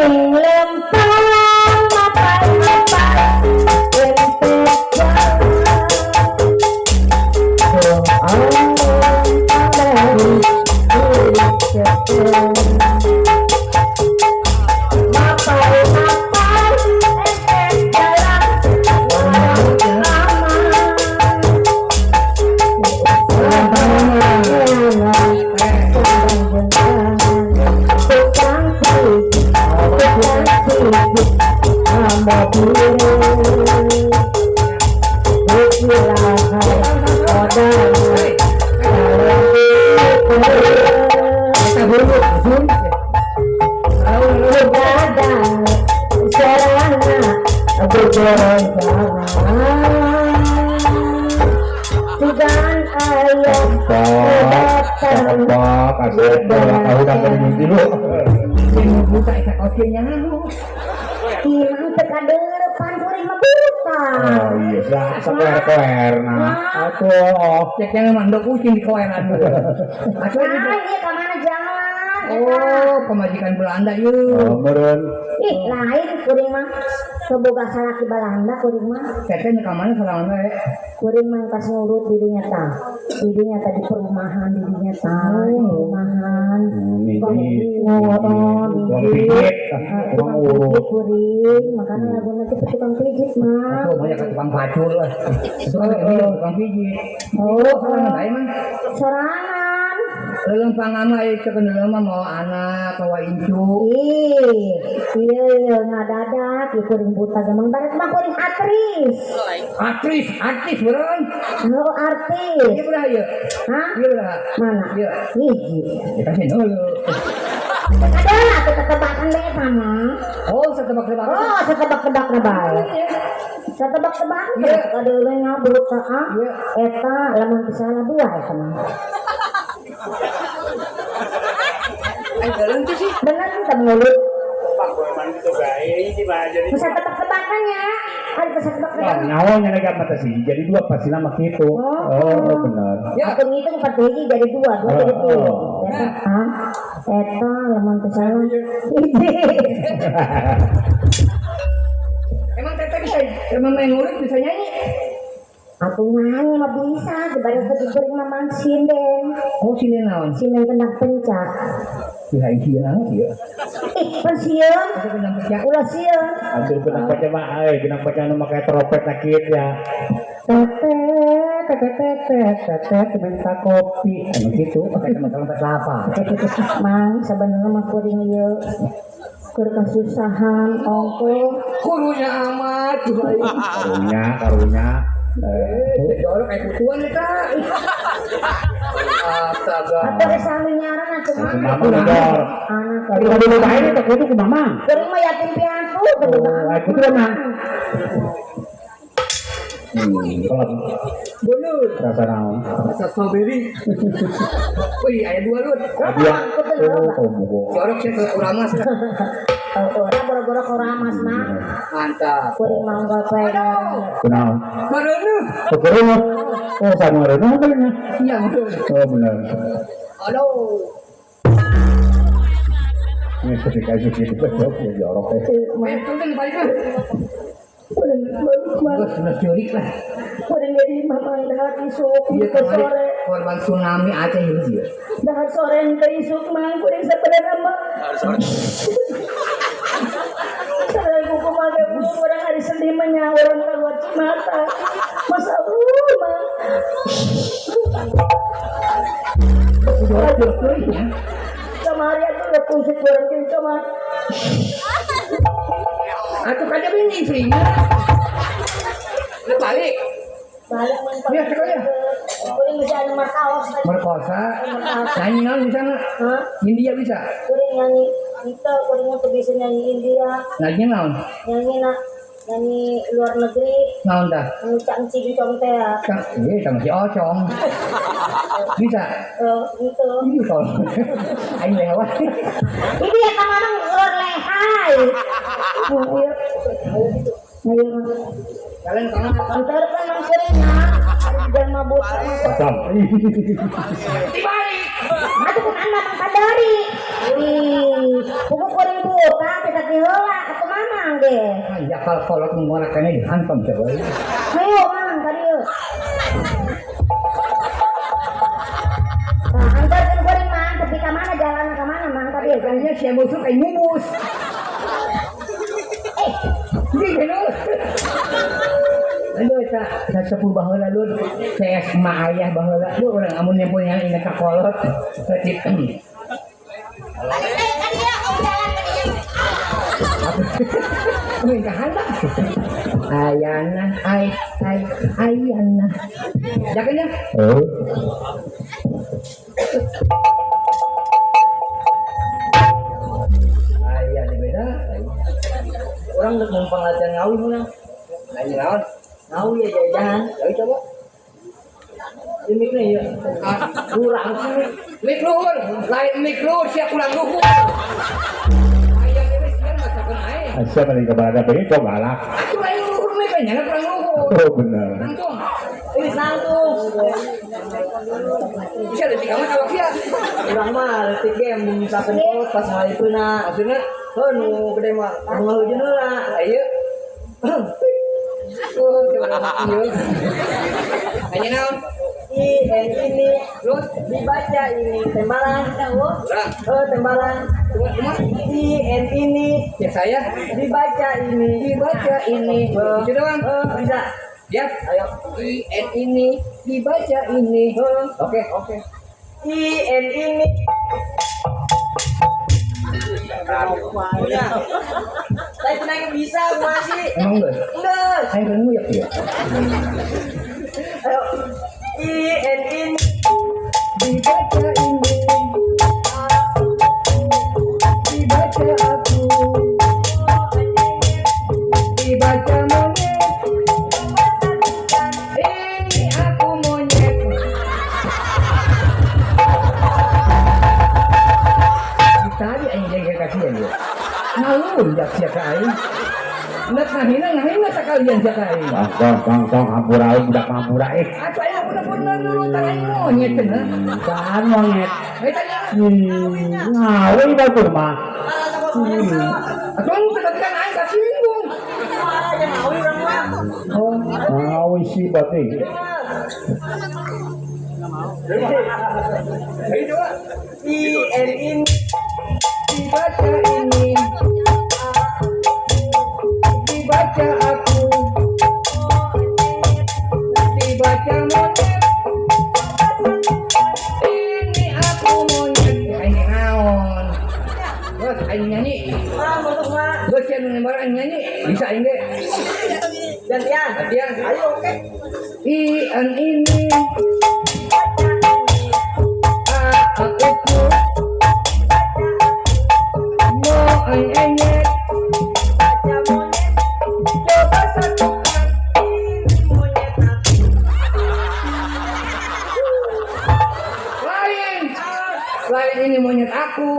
Kuring lempang mapay-mapay entek jalan. Doa dari kuring mapay-mapay entek jalan warung lama. Tukang pijit, tukang pijit, mobil, Wikilahan, modal, Eta huruf sun. Gadang, sarana, bejalan, Sugan aya, Tok, tok, asep, tahu kan tadi mimpi lu. Sing buta eta kaos nyaho. Imang teu kadeureupan, kuring mah buta. Oh iya, lah sakoer-koer nah. Atuh. Cek yang mandok kucing di koer atuh. Atuh. Nah, ieu ka mana jalan? Oh, pamajikan Belanda ieu. Oh, meureun. Ih, lain kuring mah. Teu boga salaki Belanda kuring mah. Teteh ka mana sorangan we? Kuring mah pas ngurut dirinya tah. Dirinya tadi perumahan dirinya tah, perumahan. Miji. Oh, Tukang pijit, tukang Tukang urut. pijit kuring, makanya lagu nanti tukang pijit mah. Atuh banyak tukang pacul lah. Itu kan ini tukang pijit. Oh, Sorangan bae mah. Sorangan. Leuleumpangan mah ieu teh mah mawa anak, mawa incu. Ih, iya iya ngadadak, ieu kuring buta gemang barat mah kuring aktris. Aktris, artis beureun. Oh, artis. Ieu beraha ieu? Hah? Ieu beraha? Mana? Iya. Hiji. Ya kasih dulu. Ada atuh tetebak-tebakan bae sama. Oh, setebak-tebakan. Oh, setebak-tebak na bae. Setebak-tebakan Iya. kadeuleuh buta ah. Iya. Eta lamun teu salah dua eta mah. Ai geuleung teh sih. Bener teu mulut. Bisa tebak-tebakannya. Ada bisa Wah, tebak-tebakan. nyawa nya lagi mata sih. Jadi dua pasti nama gitu. Oh, benar. Ya. Aku ngitung empat hiji jadi dua, dua jadi tilu. Oh. Eta, ah, eta lamun teu salah. Hiji. Emang teteh bisa emang main ngurut bisa nyanyi? Aku nyanyi mah bisa, dibanding teu kuring mah mang sinden. Oh, sini naon? Sinden kendang pencak. Ih, aing sieun amat ieu. Ih, pan sieun. Itu kendang pecah. Ulah sieun. Atuh genang paca mah euy, genang paca nu make trompet na kieu ya. Teteh, teteh, teteh, teteh, minta kopi. Anu kitu. Pakai teman trompet lapa. Mang, sebenarnya mah kuring ieu keur kasusahan ongko. Kurunya amat. Karunya, karunya. Eh, Eh, jorok kayak kutuan eta. Astaga. Atau sami nyaran atuh Ku mah. mama ngedor. Anak Tadi kudu bae teh kudu ku mama. kuring mah yatim piatu kudu. Oh, ai kudu mah. Kalau Bener. rasa naon? Rasa strawberry. Wih, aya dua lut. Dua. Oh, oh, bugo. Jorok sih ke Uramas lah. Oh, ora boro-boro ka Uramas mah. Mantap. Kuring mah unggal poe ngaran. Kunaon? Mareunuh. Oh, kereuh. Oh, sama reunuh kalinya. Iya, betul. Oh, benar. Aduh. Ini ketika gitu kan ya jorok teh. Eh, tuh balik lah. Gue sudah curik lah. Kuring jadi mama dahar isuk Iya, ke kemarin sore. korban tsunami Aceh itu dia. Dahar sore ke isuk mang kuring sabenerna mah. Sareng kuku mah belum orang hari sedih mah nya urang keluar mata. Masa Allah mah. Jorok jorok ya. Kamari atuh udah kusut urang jeung kamar. Atuh kada bini istrinya. Udah balik. Balik man. Iya, sekali ya. Kuring bisa anu martaos tadi. Merkosa. Nyanyi naon bisa nggak? Hah? India bisa. Kuring nyanyi itu kuring mah teu bisa nyanyi India, Nyanyi naon? nyanyi na nyanyi luar negeri, Naon dah? anu cang cing cong teh ya. Kang, iya sama si Ocong. Bisa. Eh, gitu. Ini kalau aing lewat. Ini ya kamana lor lehai. Oh, iya. Ayo, Kalian kalau antar kan mang kuringna. Ari mah buta mah. Kosong. dibalik. Atuh kun anda mang kadari. Wih, kuku kuring buta. Jemputan kita ti heula atuh mamang ge. Jakal kolot ngora kene dihantam coba. Ayo mang ka dieu. Nah, antarkeun kuring mang tepi ka mana jalan ka mana mang ka dieu. Kayaknya si musuh kayak ngumus. Di geno. Aduh eta sasepuh baheula lur. CS ma ayah baheula. Duh urang amun nempo yang ingat ka kolot. Berarti minta handak. Ayana, ay, ay, ayana. Jakanya? Oh. Ayah di beda. Orang geus numpang latihan ngawi mun. Nanya naon? Ngawi ya jajan. Ayo coba. Ini nih ya. Kurang sih. Mik luhur, lain mik luhur sia kurang luhur. Ayah ini sia masakan aing. Asa mah kepada begitu galak. Atuh lain luhur mik nya kurang luhur. Oh benar. Langsung. Ini langsung. Bisa leutik amat awak sia. Urang mah leutik ge mun misalkan kolot pas ngaleupna. Maksudna Heuh nu gede mah nu ngahujeun heula. ayo. Oh, coba ieu. Anya naon? I N ini Terus dibaca ini tembalan. urang. Oh tembalan. Cuma cuma I N ini ya saya dibaca ini. dibaca ini. Itu doang. Oh bisa. Ya. Ayo. I N ini dibaca ini. Oke, oke. I N ini. Punya. Tapi naik bisa masih. Emang enggak? Enggak. Ayo kan nguyap ya. Ayo. I N ini Dibaca ini. Dibaca aku. Dibaca monyet. Ini aku monyet. Tadi aing jadi kasihan dia. Ngalunjak sia ka aing. Nek ngahina ngahina sakalian sia ka aing. Tong tong tong tong hampura budak hampura eh. Atuh aing pun-pun nurutan aing monyet cenah. Kan monyet. Eh tanya. Ngawi batur mah. Atuh tadi kan aing kasinggung. Oh, ngawi sih berarti. Ayo coba. I N ini Dibaca ini. Dibaca aku. Dibaca monyet. Ini aku monyet. Aing naon. Terus aing nyanyi. Ah, masuk mah. Geus sia nu nembar aing nyanyi. Bisa aing ge. Gantian. Gantian. Ayo oke. I N ini. A aku ku. Mo aing enyet. Baca monyet. Coba satukan. Ini monyet aku. Lain. Lain ini monyet aku.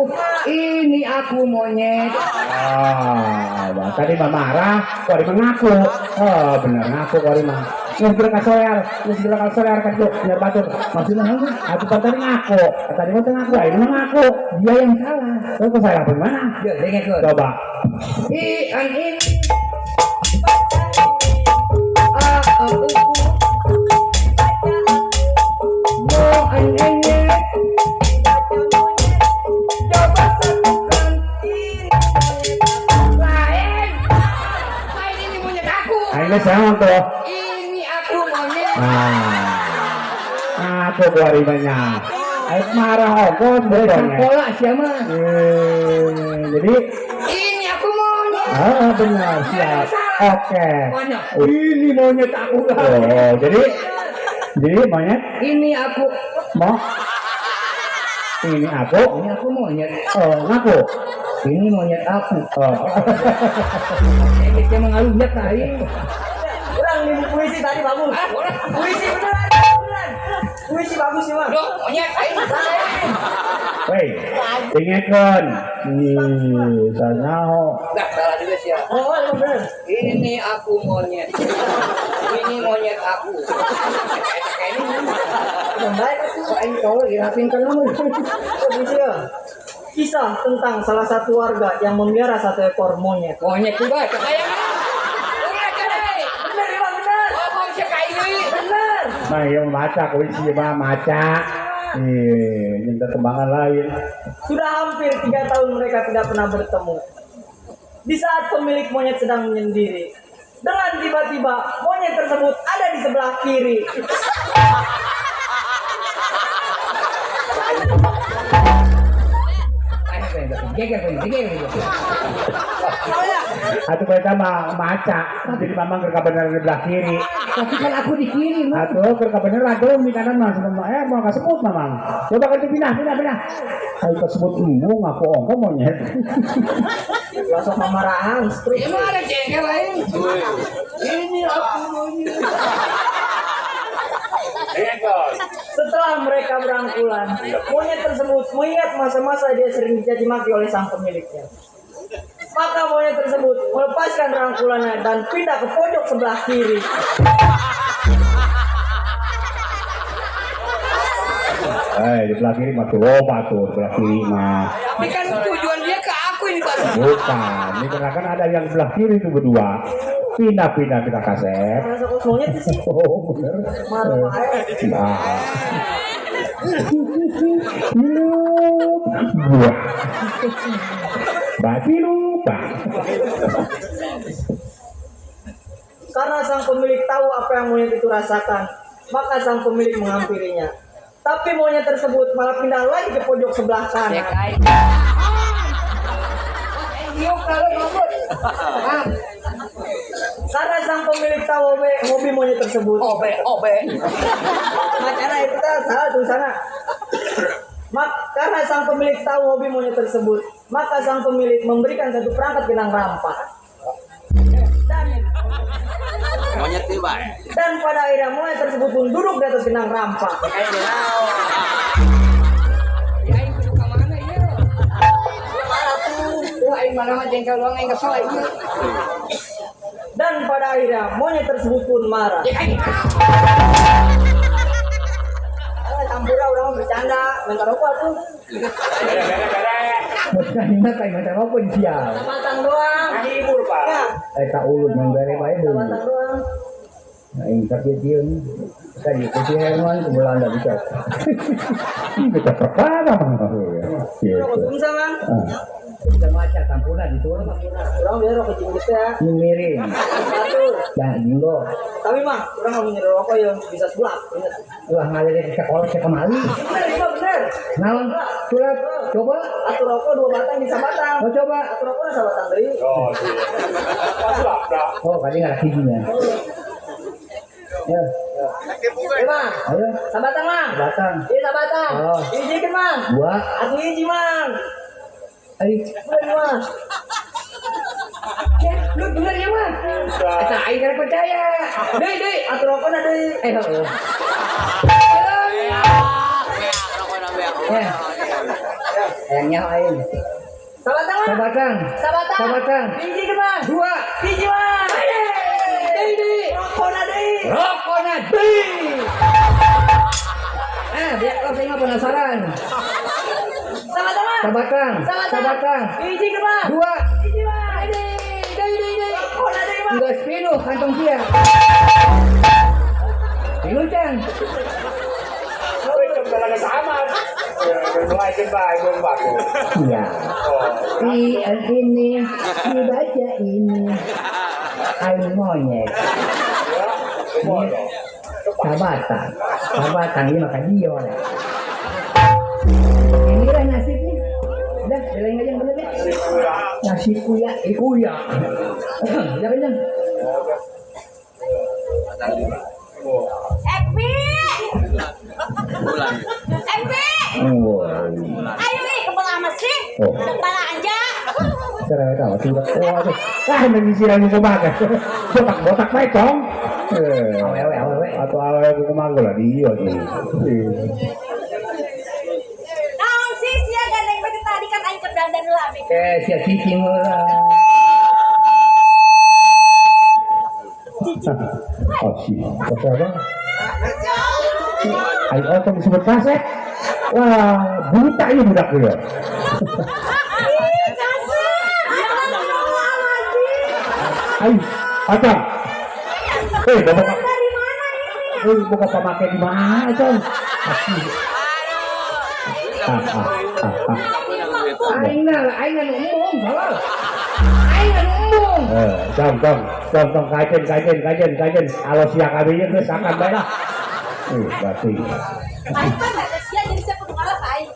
Ini aku monyet. Ah, bah, tadi mah marah, kuari mah ngaku. Oh, bener ngaku kuari mah. Geus geura kasolear, geus geura kasolear kan tuh, biar batur. Maksudnya apa? Atuh kan tadi ngaku, tadi mah teu ngaku, ayeuna mah ngaku. Dia yang salah. Terus salah gimana? Dia dengekeun. Coba. I an ini. A aku ku. Mo an enyet. Baca monyet. Coba satukan. Ini monyet aku. Lain. Lain ini monyet aku. Ayeuna siapa tuh? Ini aku monyet. Ah, ngaku kuari mah nya. Ayo marah ongkos monyet. Pola siapa? Jadi Ini aku monyet. ah benar siap. Oke. Monyet. Ini monyet aku. Oh, jadi monyet Ini aku. mau ini aku. Ini aku monyet. Oh, ngaku. Ini monyet aku. Oh. Ini dia mengalunjak tadi. Kurang nih puisi tadi bagus. Ah, boleh. Puisi beneran, beneran. Puisi bagus sih mah. Aduh, monyet aing. Lain. Wei, dengekeun. Ih, sanao. Nah, salah juga sih ya. Oh, emang bener. Ini aku monyet. Ini monyet aku. Ini Udah baik. kok aing tolol dirapin kan lu. Oh, puisi ya. Kisah tentang salah satu warga yang memelihara satu ekor monyet. Monyet juga kesayangan. Bener, Bang, bener. Ngomong sekali. Bener. Nah, yang maca kunci mah maca. Ih, minta tembangan lain. Sudah hampir 3 tahun mereka tidak pernah bertemu. Di saat pemilik monyet sedang menyendiri, dengan tiba-tiba monyet tersebut ada di sebelah kiri. Atau mereka maca, jadi mamang ke kebenaran di belah kiri. Tapi kan aku di kiri, Mang. Atau ke kebenaran dong di kanan mah, mau kasebut mamang. Coba kan pindah, pindah, pindah. Ayo kasebut embung aku ongko monyet. Langsung kemarahan, struk. Ini ada jengkel lain. Ini aku monyet. Setelah mereka berangkulan, monyet tersebut mengingat masa-masa dia sering dicaci maki oleh sang pemiliknya. Maka monyet tersebut melepaskan rangkulannya dan pindah ke pojok sebelah kiri. Di belah kiri mah tuh loba tuh, belah kiri mah. Ini kan tujuan dia ke aku ini, Pak. Bukan, ini karena kan ada yang belah kiri itu berdua. Pindah-pindah kita kaset. Monyet sih. Oh, bener. Marah wae. Nah. Hidup. Buah. Berarti lupa. Karena sang pemilik tahu apa yang monyet itu rasakan, maka sang pemilik menghampirinya. Tapi monyet tersebut malah pindah lagi ke pojok sebelah kanan. Karena sang pemilik tahu hobi monyet tersebut. Obe, obe. Makanya itu kan salah tulisannya. Karena sang pemilik tahu hobi monyet tersebut, maka sang pemilik memberikan satu perangkat benang rampak. Dan monyet tiba. Dan pada akhirnya monyet tersebut pun duduk di atas benang rampak. Ya aing kudu ka mana ieu? Wah, aing mana mah jengkel doang aing kesel aing. Dan pada akhirnya monyet tersebut pun marah. Campur orang bercanda, minta rokok tuh. Bercanda kayak minta rokok di siang. Batang doang. Hibur pak. Tak ulun yang bere bae dulu. Batang doang. Nah, ini sakit dia nih. Tadi si Herman ke Belanda bisa. Kita perkara bang. Rokok sumsa bang. Kita maca campuran di turun. Orang biar rokok jinggo ya. Miring. Satu. Ya jinggo. Tapi mah, orang nggak punya rokok yang bisa sulap. Wah ngalir di sekolah saya kemari. Bener, iya bener. Naon? Sulap, coba. Atuh rokok 2 batang bisa batang. Oh coba. Atuh rokok bisa batang deui. Oh iya. Sulap dah. Oh, kali nggak ada giginya. Ya. Ayo, Mang. Ayo. Sabatang, Mang. Batang. Iya, sabatang. Oh. Hiji kan, Mang. 2. Atuh hiji, Mang. Ayo. Bener, Mang. Ya, lu bener ya, Mang. Eta aing kada percaya. Deui, deui. Atuh rokona deui. Eh, heeh. Ya. Yang nyaho aing. Sabatang, Mang. Sabatang. Sabatang. Sabatang. Hiji kan, Mang. 2. Hiji, Mang. Deui, deui. Rokona deui. Rokona deui. Ah, biar kalau saya nggak penasaran. Sabatang, Mang. Sabatang. Sabatang. Sabatang. Hiji kan, Mang. 2. Hiji, Mang. Deui, deui, deui. Rokona deui, Mang. Enggak pinuh kantong sia. Pinuh can. Iya. Ini dibaca ini. Aing monyet. Sabatang. Sabatang ini makan dia lah. Inilah nasibnya. Udah, belain aja yang bener ya. Nasib kuya, kuya. Udah kenyang. Epi. Epi. Ayo ih kebelah mesin. Oh. Kepala aja. Cara tahu tidak. Oh, aduh. Ah, ini sirah kumaha. Botak-botak bae, Cong. Awewe, awewe. Atau awewe kumaha lah dia tuh. Naon sih sia gandeng bete tadi kan aing keur dandan heula abi. Eh, sia cicing heula. Oh, sih. Kata apa? Ayo otong disebut kasek. Wah, buta ini budak dia. Ih, kasar. Ayo, Acong. Eh, bapak. Dari mana ini? Eh, buka pemakai di mana, Acong? Aing lah, aing anu embung, salah. Aing anu embung. Eh, dong, dong, dong, dong, kajen, kajen, kajen, kajen. Kalau siang kami ini sakan bae lah. Eh, berarti. Aing kan ada sia jadi siapa kudu ngalah ka aing.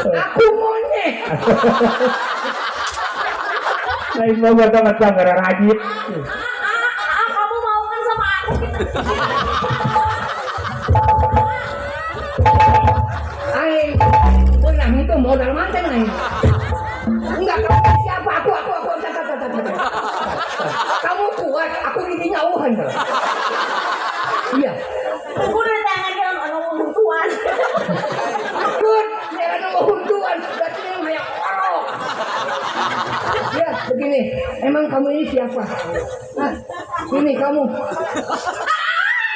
Aku monyet. Lain mau buat macam gara rajit. Kamu mau kan sama aku gitu. Aing menang itu modal manten aing. Enggak, kamu siapa? Aku. Kamu kuat, aku giginya auhan. Iya. Aku udah tangan kan anu huntuan. Takut, dia anu huntuan, berarti dia kayak orok. Ya, begini. Emang kamu ini siapa? Nah, ini kamu.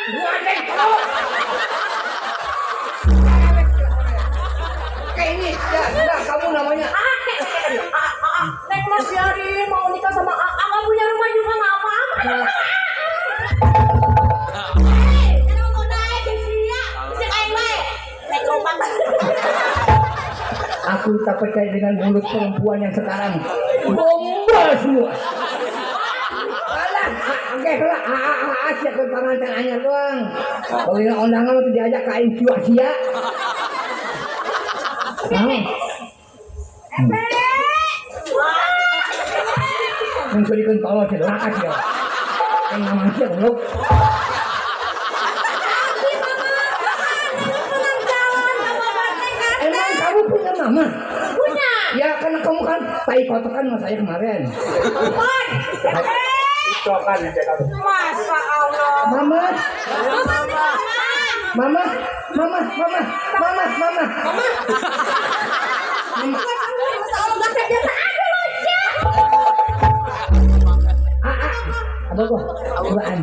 Gua deh, kamu. Kayak ini, ya, enggak, kamu namanya. Neng Mas biarin mau nikah sama AA, nggak punya rumah juga nggak apa-apa. Hei, kenapa mau naik ke sia? Bisa aing bae. Naik lompat. Aku tak percaya dengan mulut perempuan yang sekarang. Gombal semua. Alah, oke lah, siap ke pengantin anyar doang. Kalau ini undangan itu diajak ke aing sia sia. Mencurikan tolong celaka dia. Yang namanya sia goblok. Emang kamu punya mama? Punya. Ya karena kamu kan tai kotokan sama saya kemarin. Cokan Masa Allah. Mama. Mama, mama, mama, mama, mama. Mama. Masa Allah gak biasa aja loh, Cak. Apa kok? Apaan?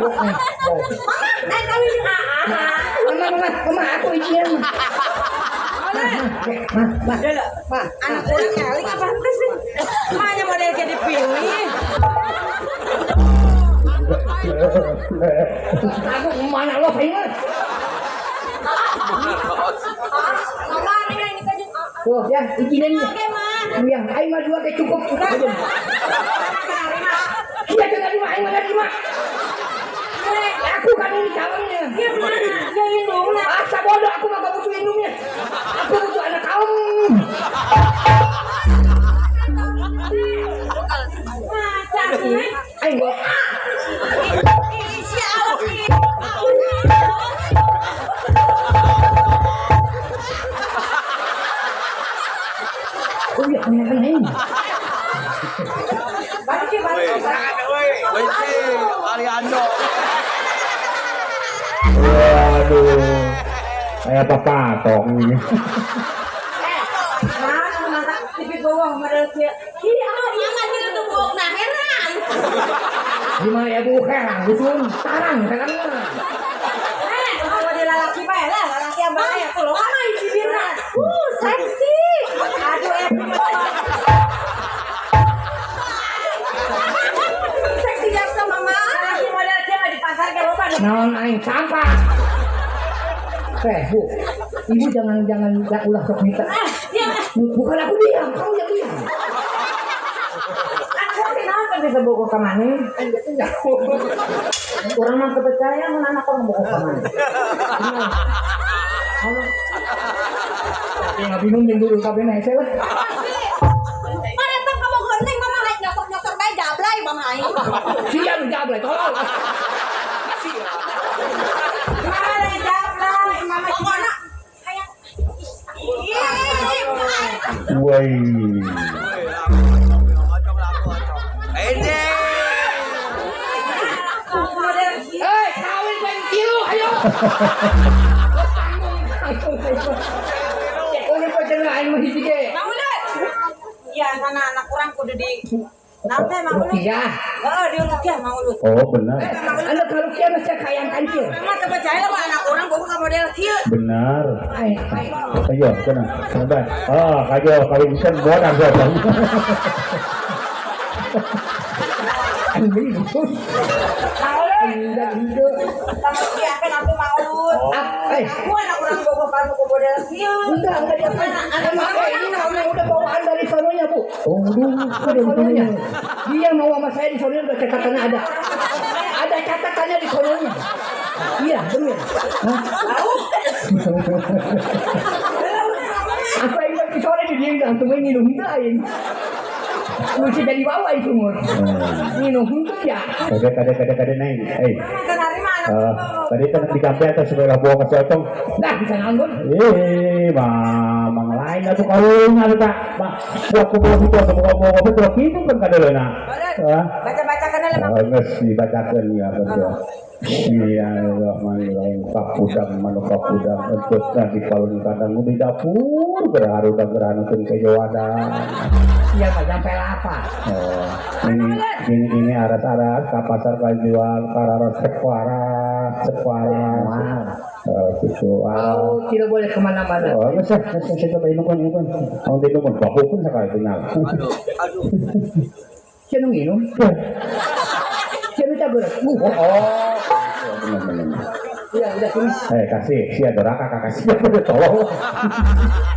Mama, naik kawin jeung AA. Mama, mama, mama, aku izin. Ma, ma, ma. Anak orang nyaling apa henteu sih? Makanya model kayak dipilih. Aku mana lo saya? Mama, neng ini nikah jeung AA. Tuh, ya, izinin. Oke, Ma. Ya, aing mah dua kayak cukup. Iya, jangan lima, aing mah lima. Aku kan ini calonnya. Ya, mana? Ya indungna. Asa bodoh, aku mah gak butuh indungnya. Aku butuh anak kaum. Macan sih. Aing gua. Ih, sia awas ih. Oh iya, kebanyakan aing. Balik ya, balik. Ariando. Waduh. Kayak apa patok ini. Nah, mantap TV bawang model kieu. Ih, aku mama gitu tuh bok nah heran. Gimana ya bu herang, dusun tarang, tarang. Eh, kalau model lalaki bae lah, lalaki yang bae aku loh. Mama bibirna. Seksi. Aduh, Seksi jasa mama. Lalaki model kieu mah di pasar ge loba. Naon aing sampah. Eh bu, ibu jangan jangan ulah sok minta. Diam. Bukan aku diam, kamu yang diam. Aku kenapa bisa bogo ka maneh? Aing teh jauh. Urang mah teu percaya mun anak orang bogo ka maneh. Tapi nggak bingung yang dulu kabeh hese lah. Mana tang kamu goreng mama naik nyosor-nyosor bae jablay mama aing. Siap jablay tolol. Mana jablay, mama Pokokna hayang ih. Woi. Ini. model kieu. Eh, kawin pengen tilu, ayo. Tanggung, tanggung. Cek urip aja aing mah hiji ge. Mang Ulet. Ya, Biasana anak urang kudu di naon teh Mang Ulut? Rukiah. Heeh, di rukiah Mang Ulut. Oh, benar. Anda kalau kieu mah sia kayang kancil. Memang teu percaya lah anak urang boga ka model kieu. Benar. Ai, ai. Ayo, tenang. Sabar. Ah, kajo kawinkeun bonar siapa. Aing beli khusus. Mang Ulut. Enggak henteu. Tang rukiah kan aku Mang Ulut. Ah, eh. Aku anak urang boga ka nu model kieu. Enggak dia kan. Emang ini namanya udah bawaan dari sononya, Bu. Oh, aduh, Dari sononya. Dia mau sama saya di sononya udah catatannya ada. Ada catatannya di sononya. Iya, benar. Hah? Apa yang di sore di dia antum ini nginum henteu aing. Mesti jadi bawa itu umur. Nginum henteu ya. Kade kade kade kade neng. Eh, Makan hari mah anak tadi kan di kafe atas sebelah buah kesotong. Nah, bisa nganggur. Eh, mamang lain atuh kawin atuh tak. Mak, buat kumpul itu atau buat mau betul itu kan kadeleuna. Ah, Baca-baca kana lah Mang. oh, geus dibacakeun ya betul. Bismillahirrahmanirrahim. Kapudang manuk kapudang entutna di palun kadang di dapur gerah harudang gerah nuntun kejo wadang. Iya, Pak, sampai lapar. Oh, ini aras-aras ka pasar kajual kararas sekuaras sekuaras. Oh, gitu. Ah. Kau tidak boleh kemana-mana. Oh, geus ah, geus geus coba inuman inuman. Oh, inuman bahu pun sakali tinggal. Aduh, aduh. Siapa nu nginum? Siapa nu cager? Oh, benar benar. Iya, udah sini. Eh, kasih, si ada raka kakak siapa udah tolong.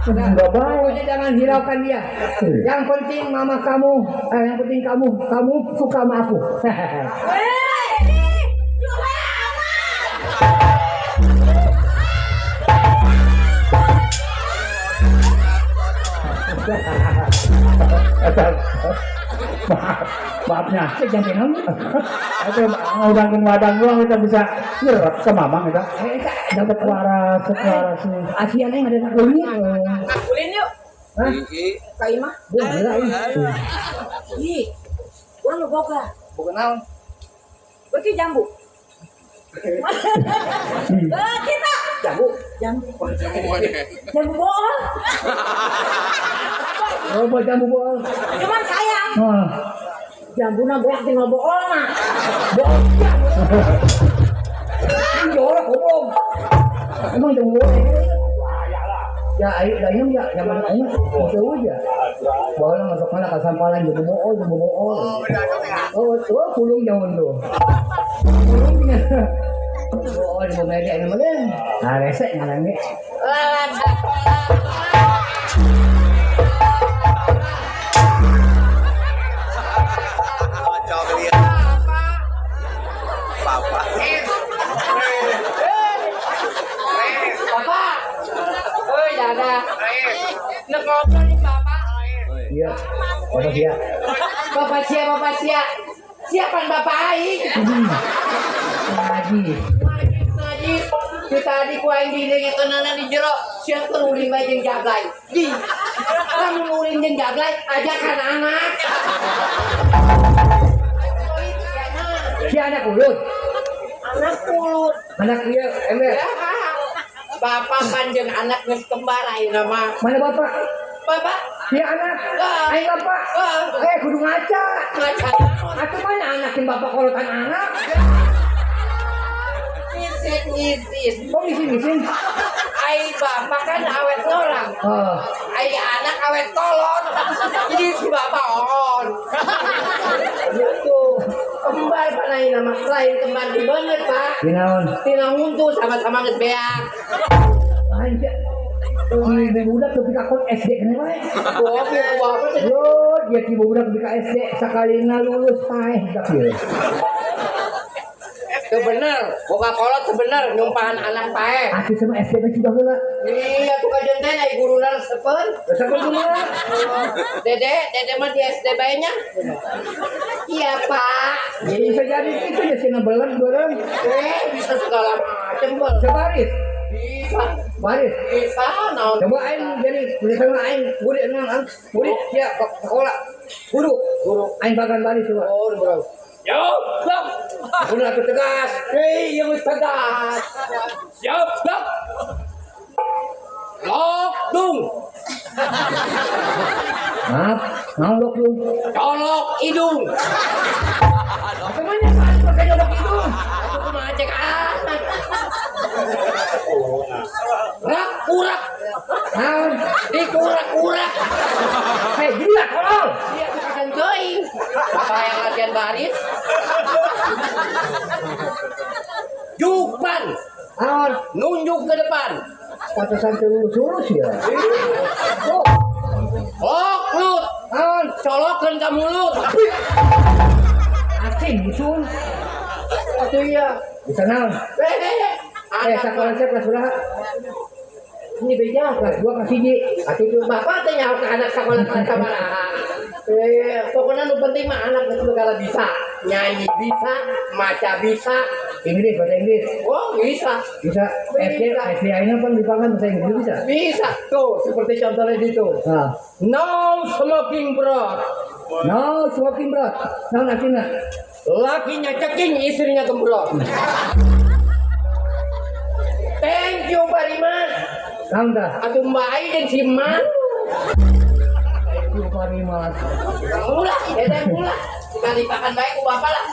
Enggak baik. Pokoknya jangan hiraukan dia. Yang penting mama kamu, yang penting kamu, kamu suka sama aku. Weh, jualan. Maaf, maafnya. Jangan kamu. Itu ngudangin wadang doang kita bisa nyerap ke mamang kita. Eh, Kak, Dapat waras, waras nih. Asian yang ada tak bunyi. Ulin yuk. Hah? Ka imah. Bu, gila ini. Ih, urang nu boga. Bukan naon. Beuki jambu. Beuki tak? Jambu. Jambu. Jambu bohong. Oh, buat jambu bohong. Cuman sayang, Ah. jambuna beak tinggal bohong mah. Bohong. Ini jorok goblok. Emang jambu bohong. Ya, ayo, dah minum ya, zaman ayo, jauh aja. Bawa lah masuk mana ke sampalan jambu bohong, jambu bohong. Oh, oh, pulung jangan tuh. Pulungnya. Oh, jambu media ini mana? Nah, resek ngaran ge. Kocok dia. Papa. Bapak. Oi, dada. Nek ngobrol nih Bapak. Iya. Bapak sia. Bapak sia, Bapak sia. Siapan Bapak aing? Ngaji. Ngaji. Di tadi ku aing didengekeunana di jero, sia keur ulin bae jeung jaglay. Di. Lamun ulin jeung jaglay, ajakan anak. Si anak ulut. Anak ulut. Anak iya, ember. Ya. Bapak panjang anak geus kembar ayeuna mah. Mana bapak? Bapak Si anak. Ah. Aing bapak. Ah. Eh, kudu ngaca. ngaca. Atuh mana anak yang bapak kolotan anak? Ngisin ngisin. Kok ngisin-ngisin? Ai bapak kan awet ngorang. Oh. Ai anak awet kolot. Jadi si bapak on. Gitu. Kembar pak lain nama lain kembar di banget pak. Dinaon? Tina huntu sama-sama geus beak. Lain sia. Si budak tepi ka kon SD keneh wae. Goblok bapak teh. Yo, dia ki budak tepi ka SD sakalina lulus paeh budak ieu. Teu bener, boga kolot teu bener nyumpahan anak paeh. Atuh sama SD mah juga heula. Iya tuh kajian teh ai guruna resepeun. Resepeun kumaha? Dede, dede mah di SD bae nya. Iya, Pak. Bisa jadi itu ya sina belet bareng. Bisa segala macem, Bel. Bisa baris. Bisa. Baris. Bisa naon. Coba aing jadi tulisan aing murid nang murid sia sekolah. Guru, Guru. Aing bagan baris coba. Oh, bro. Yo, siap. Guru atuh tegas. Hei, yang geus tegas. Siap, siap. Lok, dung. Maaf, Naon dok lu? Colok hidung. Temannya kan pakai nyolok hidung. Aku kumaha cek anak. Rak kurak. Naon? Dikurak-kurak. Hei, gila tolol. Iya, bukan teuing. Bapak yang latihan baris. Jupan. Naon? Nunjuk ke depan. Pantesan lurus ya. Oh, Loklut. naon? Colokan ke mulut. Asing usul. Atuh iya. Bisa naon? Anak Sekolah saya kelas berapa? Ini beda. Kelas 2 kelas 1. Atuh tuh bapak teh nyaho ke anak sekolah kelas sabaraha. Pokoknya nu penting mah anak geus segala bisa. Nyanyi bisa, maca bisa. Inggris, bahasa Inggris. Oh, bisa. Bisa. SD, SD akhirnya kan dipakai bahasa Inggris bisa. Bisa. Tuh, seperti contohnya gitu. Nah, No smoking bro. no smoking bro. No artinya. Lakinya ceking, istrinya gembrot. Thank you very much. Naon tah? Atuh Mbak Ai jeung si Mas. Thank you very much. Ulah, dedeh ulah. Sekali pakan baik ku bapak lah.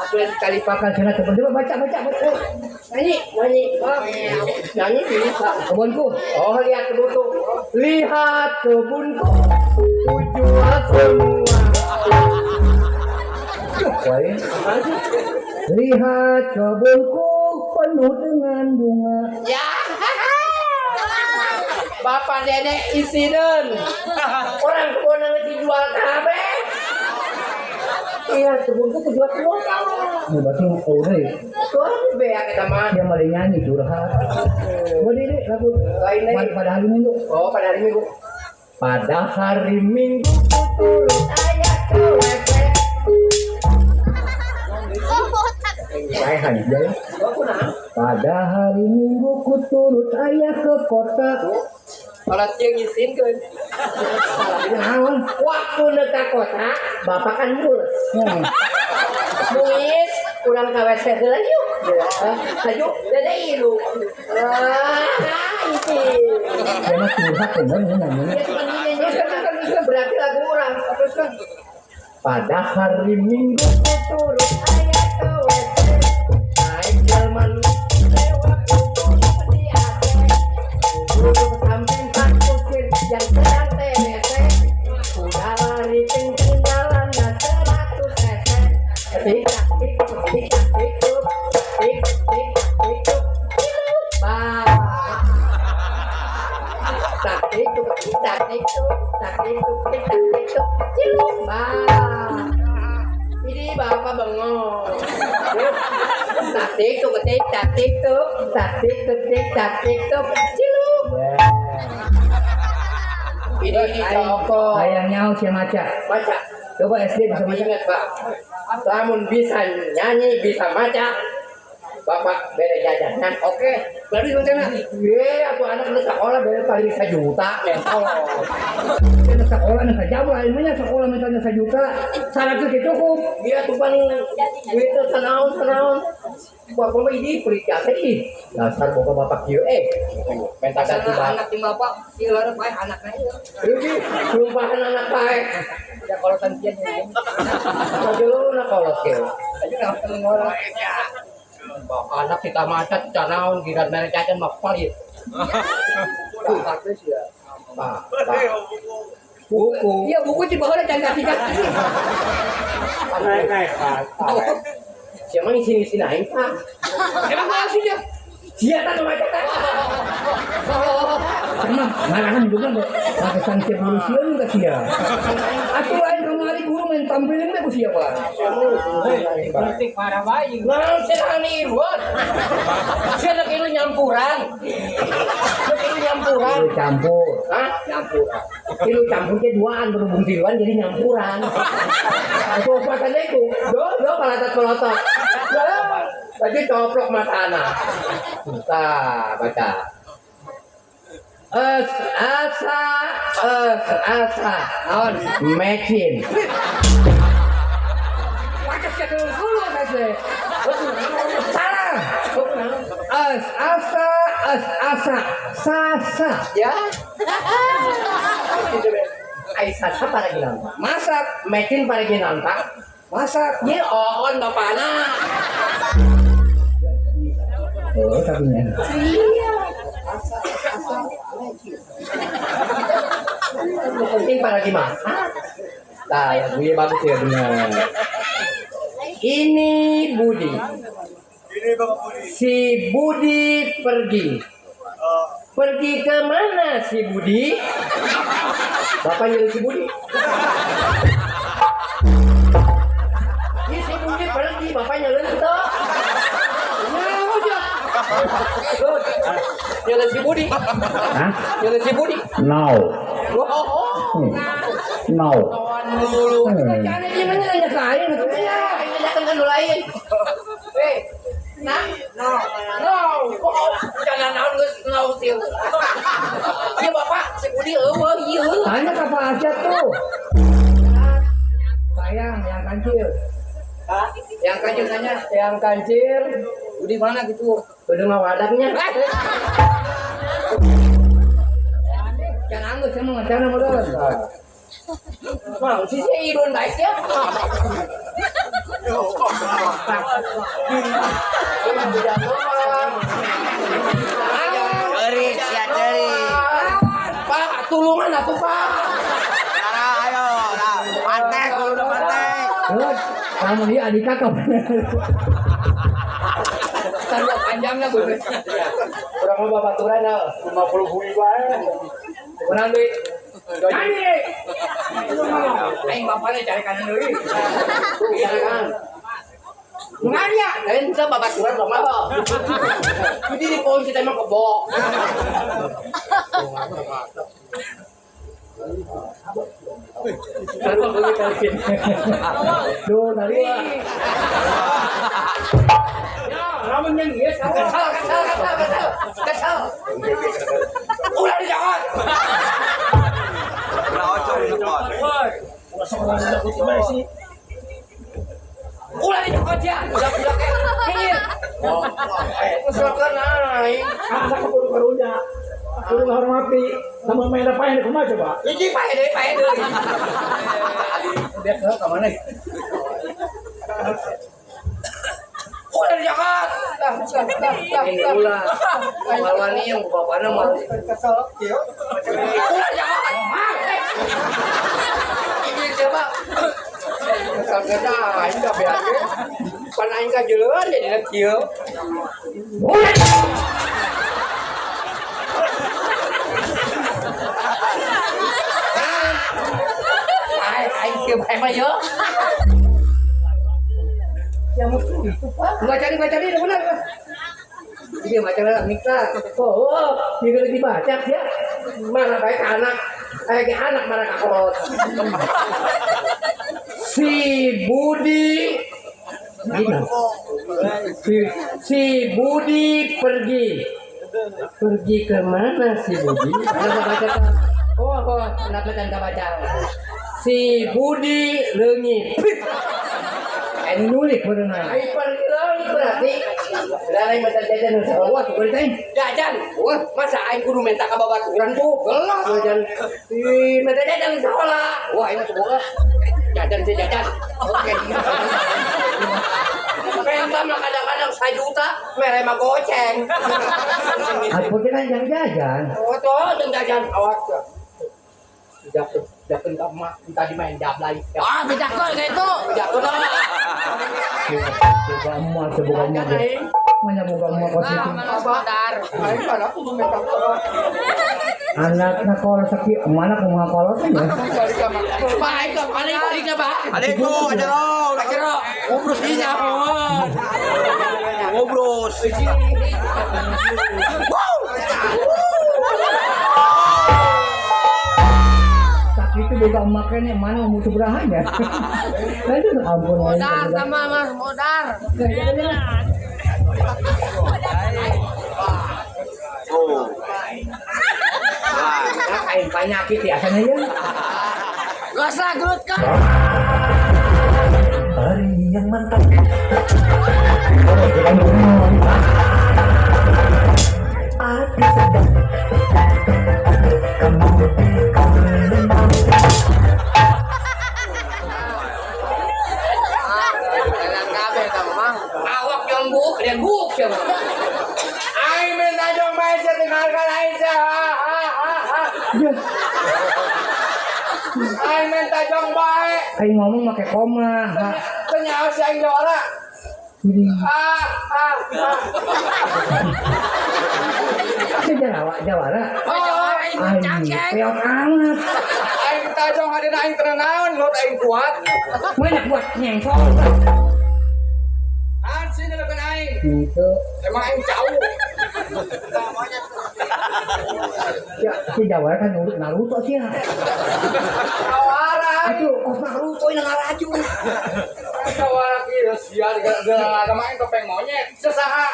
Atuh Kali pakan sana teman coba baca baca baca. Nyanyi, nyanyi. Oh, nyanyi bisa. Kebunku. Oh, lihat kebunku. Lihat kebunku. Kujual semua. Woi. Lihat kebunku penuh dengan bunga. Ya. Bapak dedek isinen. Orang kebun yang dijual kabeh. Iya, kebunku kujual semua. Ini berarti udah ya. Tuh habis beak kita mah. Dia malah nyanyi curhat. Boleh deh lagu Lain lagi. Pada hari Minggu. Oh, pada hari Minggu. Pada hari Minggu ku turut ayah ke WC. Saya hanya ya. Pada hari Minggu ku turut ayah ke kota. Kalau dia ngisinkeun. Naon? Waktu neka kota, bapak kan mules. Hmm. Muis, kurang ke WC heula yuk. Laju, dede ilu. Ah, itu. Dia mah curhat bener ini nyanyinya. Teruskan, berarti lagu orang. Teruskan. Pada hari Minggu ku turut ayah ke WC. Naik delman lewat rumput di AC. Duduk samping pak kusir yang sedang TBC. Kuda lari kenceng jalannya 100 cc. Tik tik tik tik tuk tik tik tik tuk. Ba. Tak tik tuk tak tik tuk tak tik tuk tik tak tik tuk. Ciluk ba. Ini bapak bengong. Tak tik tuk tik tak tik tuk tak tik tuk tik tak tik tuk. Ciluk. Ini toko. Sayang nyaho sia maca. Baca. Coba SD bisa Tapi maca. ingat Pak, lamun bisa nyanyi, bisa maca, Bapak bere jajanan. Oke, berarti rencana. Ye, aku anak nu sekolah bere paling 1 juta mentol. Kita sekolah nih saja, ilmunya sekolah mintanya 1 juta, 100 ya cukup. Dia tuh paling itu sanaon sanaon. Bapak mah ini pelit jasa ih. Dasar boga bapak kieu minta ganti bapak. Anak di bapak, di luar bae anaknya. Ini sumpahan anak bae. Ya kalau tantian ya. Aja lu nak kolot kieu. Aja nggak perlu ngorok. Bapak anak kita macet canaon giran mere jajan mah pelit. Bagus ya. Pak, Pak. Buku. Iya buku di bawah jangan kasih kasih. Naik naik Pak. Siapa ngisi-ngisi aing, Pak? Emang masih dia? Sia tan macet teh. Sama ngarahan juga kok. Pakai sanksi polisian enggak sia. Atau lain kemari guru main tampilin deh ku siapa? Berarti parah bayi. Naon cenah iruan? Cenah ieu nyampuran. Cenah ieu nyampuran. Lu campur. Hah? Nyampuran. Ilu campur teh duaan berhubung tiluan jadi nyampuran. Aku opatannya itu. Do do palatat pelotot. Tadi coplok mata anak. Nah, baca. Es asa es asa. Naon? Mecin. Baca sia dulu saya. Salah. Es asa es asa sasa. Ya. Ai sasa paragi naon? Masak, Metin paragi naon, Pak? Masak. Ieu oon bapana. Oh, tapi nya. Iya. Yang penting paragi masak. Nah, yang gue bagus ya benar. Ini Budi. Si Budi pergi. Pergi ke mana si Budi? Bapak nyuruh si Budi. Ini si Budi pergi, bapak nyuruh itu. Nyuruh si Budi. Hah? Nyuruh si Budi. No. Oh, No. Mulu. Bacaan aja nanya nanya ke aing atuh nya. Aing kan lain. Eh, nah, no, no, jangan naon geus no sih. Ieu bapak si Budi eueuh ieu. Tanya ke Pak Asep tuh. Sayang, yang kancil. Hah? Yang kancil tanya, Yang kancil Budi mana gitu? Udah ngawadaknya. Jangan anggus, saya mau ngacana modal. Wah, si si Irun baik ya. Cerik, sia cerik. Pak, tulungan atuh, Pak. Nah, ayo, nah, pantek kalau udah pantek. Kamu ini adik kakak. Tanda panjangnya gue. Kurang mau babaturan ah, 50 bui wae. Kurang duit. Nyanyi. Aing bapaknya cari kanan deui. Cari kanan. Nanya. Lain bisa babaturan mah apa? Jadi di pohon kita emang kebok. Kenapa boleh kali? Duh, tadi. Ya, lamun yang ieu Kesal, kesal, kesal, kesal, kesal. Ulah dijawab. Ulah ocong dicokot. Ulah dicokot ya. Udah-udah kayak minggir. Keselkan aing. Asa kudu karunya. Kudu ngahormati. Lamun main apa yang kumaha coba? Hiji pae deui, pae deui. Dia ke mana? Ulah dicokot. Ini ulah. Malwani yang bapakna mah. Ulah dicokot. Ini coba. Kesal kena aing da beak. Pan aing kajeuleun jadi kieu. Aing kieu bae mah yo. Yang musuh itu Pak. Baca nih, baca nih, benar. Iya, baca lah, Mika. Oh, dia lagi baca ya. Marah bae ka anak. Ke anak marah ka kolot. Si Budi si Budi pergi. Pergi ke mana si Budi? Kenapa baca? Oh, kenapa tanda baca? Si Budi leungit. Nulis berenang. Ai pergi leungit berarti. Lah lain minta jajan nu Wah, tuh beritain. Jajan. Wah, masa aing kudu minta ka babaturan tuh? Gelas jajan. Ih, minta jajan di sekolah. Wah, aing mah boga. Jajan sih jajan. Oke. Minta mah kadang-kadang 1 juta, mere mah goceng. Aku kan yang jajan. Oh, tuh jajan awas. Dapat emak tadi main jablay. Ah, beda kok kayak itu. Bejakeun lah. Coba emak, coba emak. Mana buka emak kos itu? Sebentar. Aing mana kudu minta Anaknya kalau sakit, mana kumaha kolot ya? Pak, aing ka mana balik ka, Pak? Adekku, ajero, Ajero. Ngobrol iya. Ngobrol. Sakit itu boga emak kene mana mau seberahanya. Aduh, ampun. Modar sama Mas, modar. Oh. Wah. Aing penyakit ya. Sana ya. Gak usah gelut kan. Hari yang mantap. Aku sedang kamu kau lemah. Kalian guk siapa? Aing minta jong bae sia dengarkan aing sia. Aing minta jong bae. Aing ngomong make koma. Teu nyaho si aing jawara. Ah ah ah. Si Jawara, Jawara. Oh, Aing peot amat. aing minta jong hadina aing teu naon, lot aing kuat. Mana buat nyengsol. An sih nyelekeun aing. Gitu. Emang aing jauh. Ya, si Jawara kan nurut Naruto sih ya. Jawara. Aduh, kos Naruto ini ngaracun. Jawara kieu sia agama aing topeng monyet. Sesaha?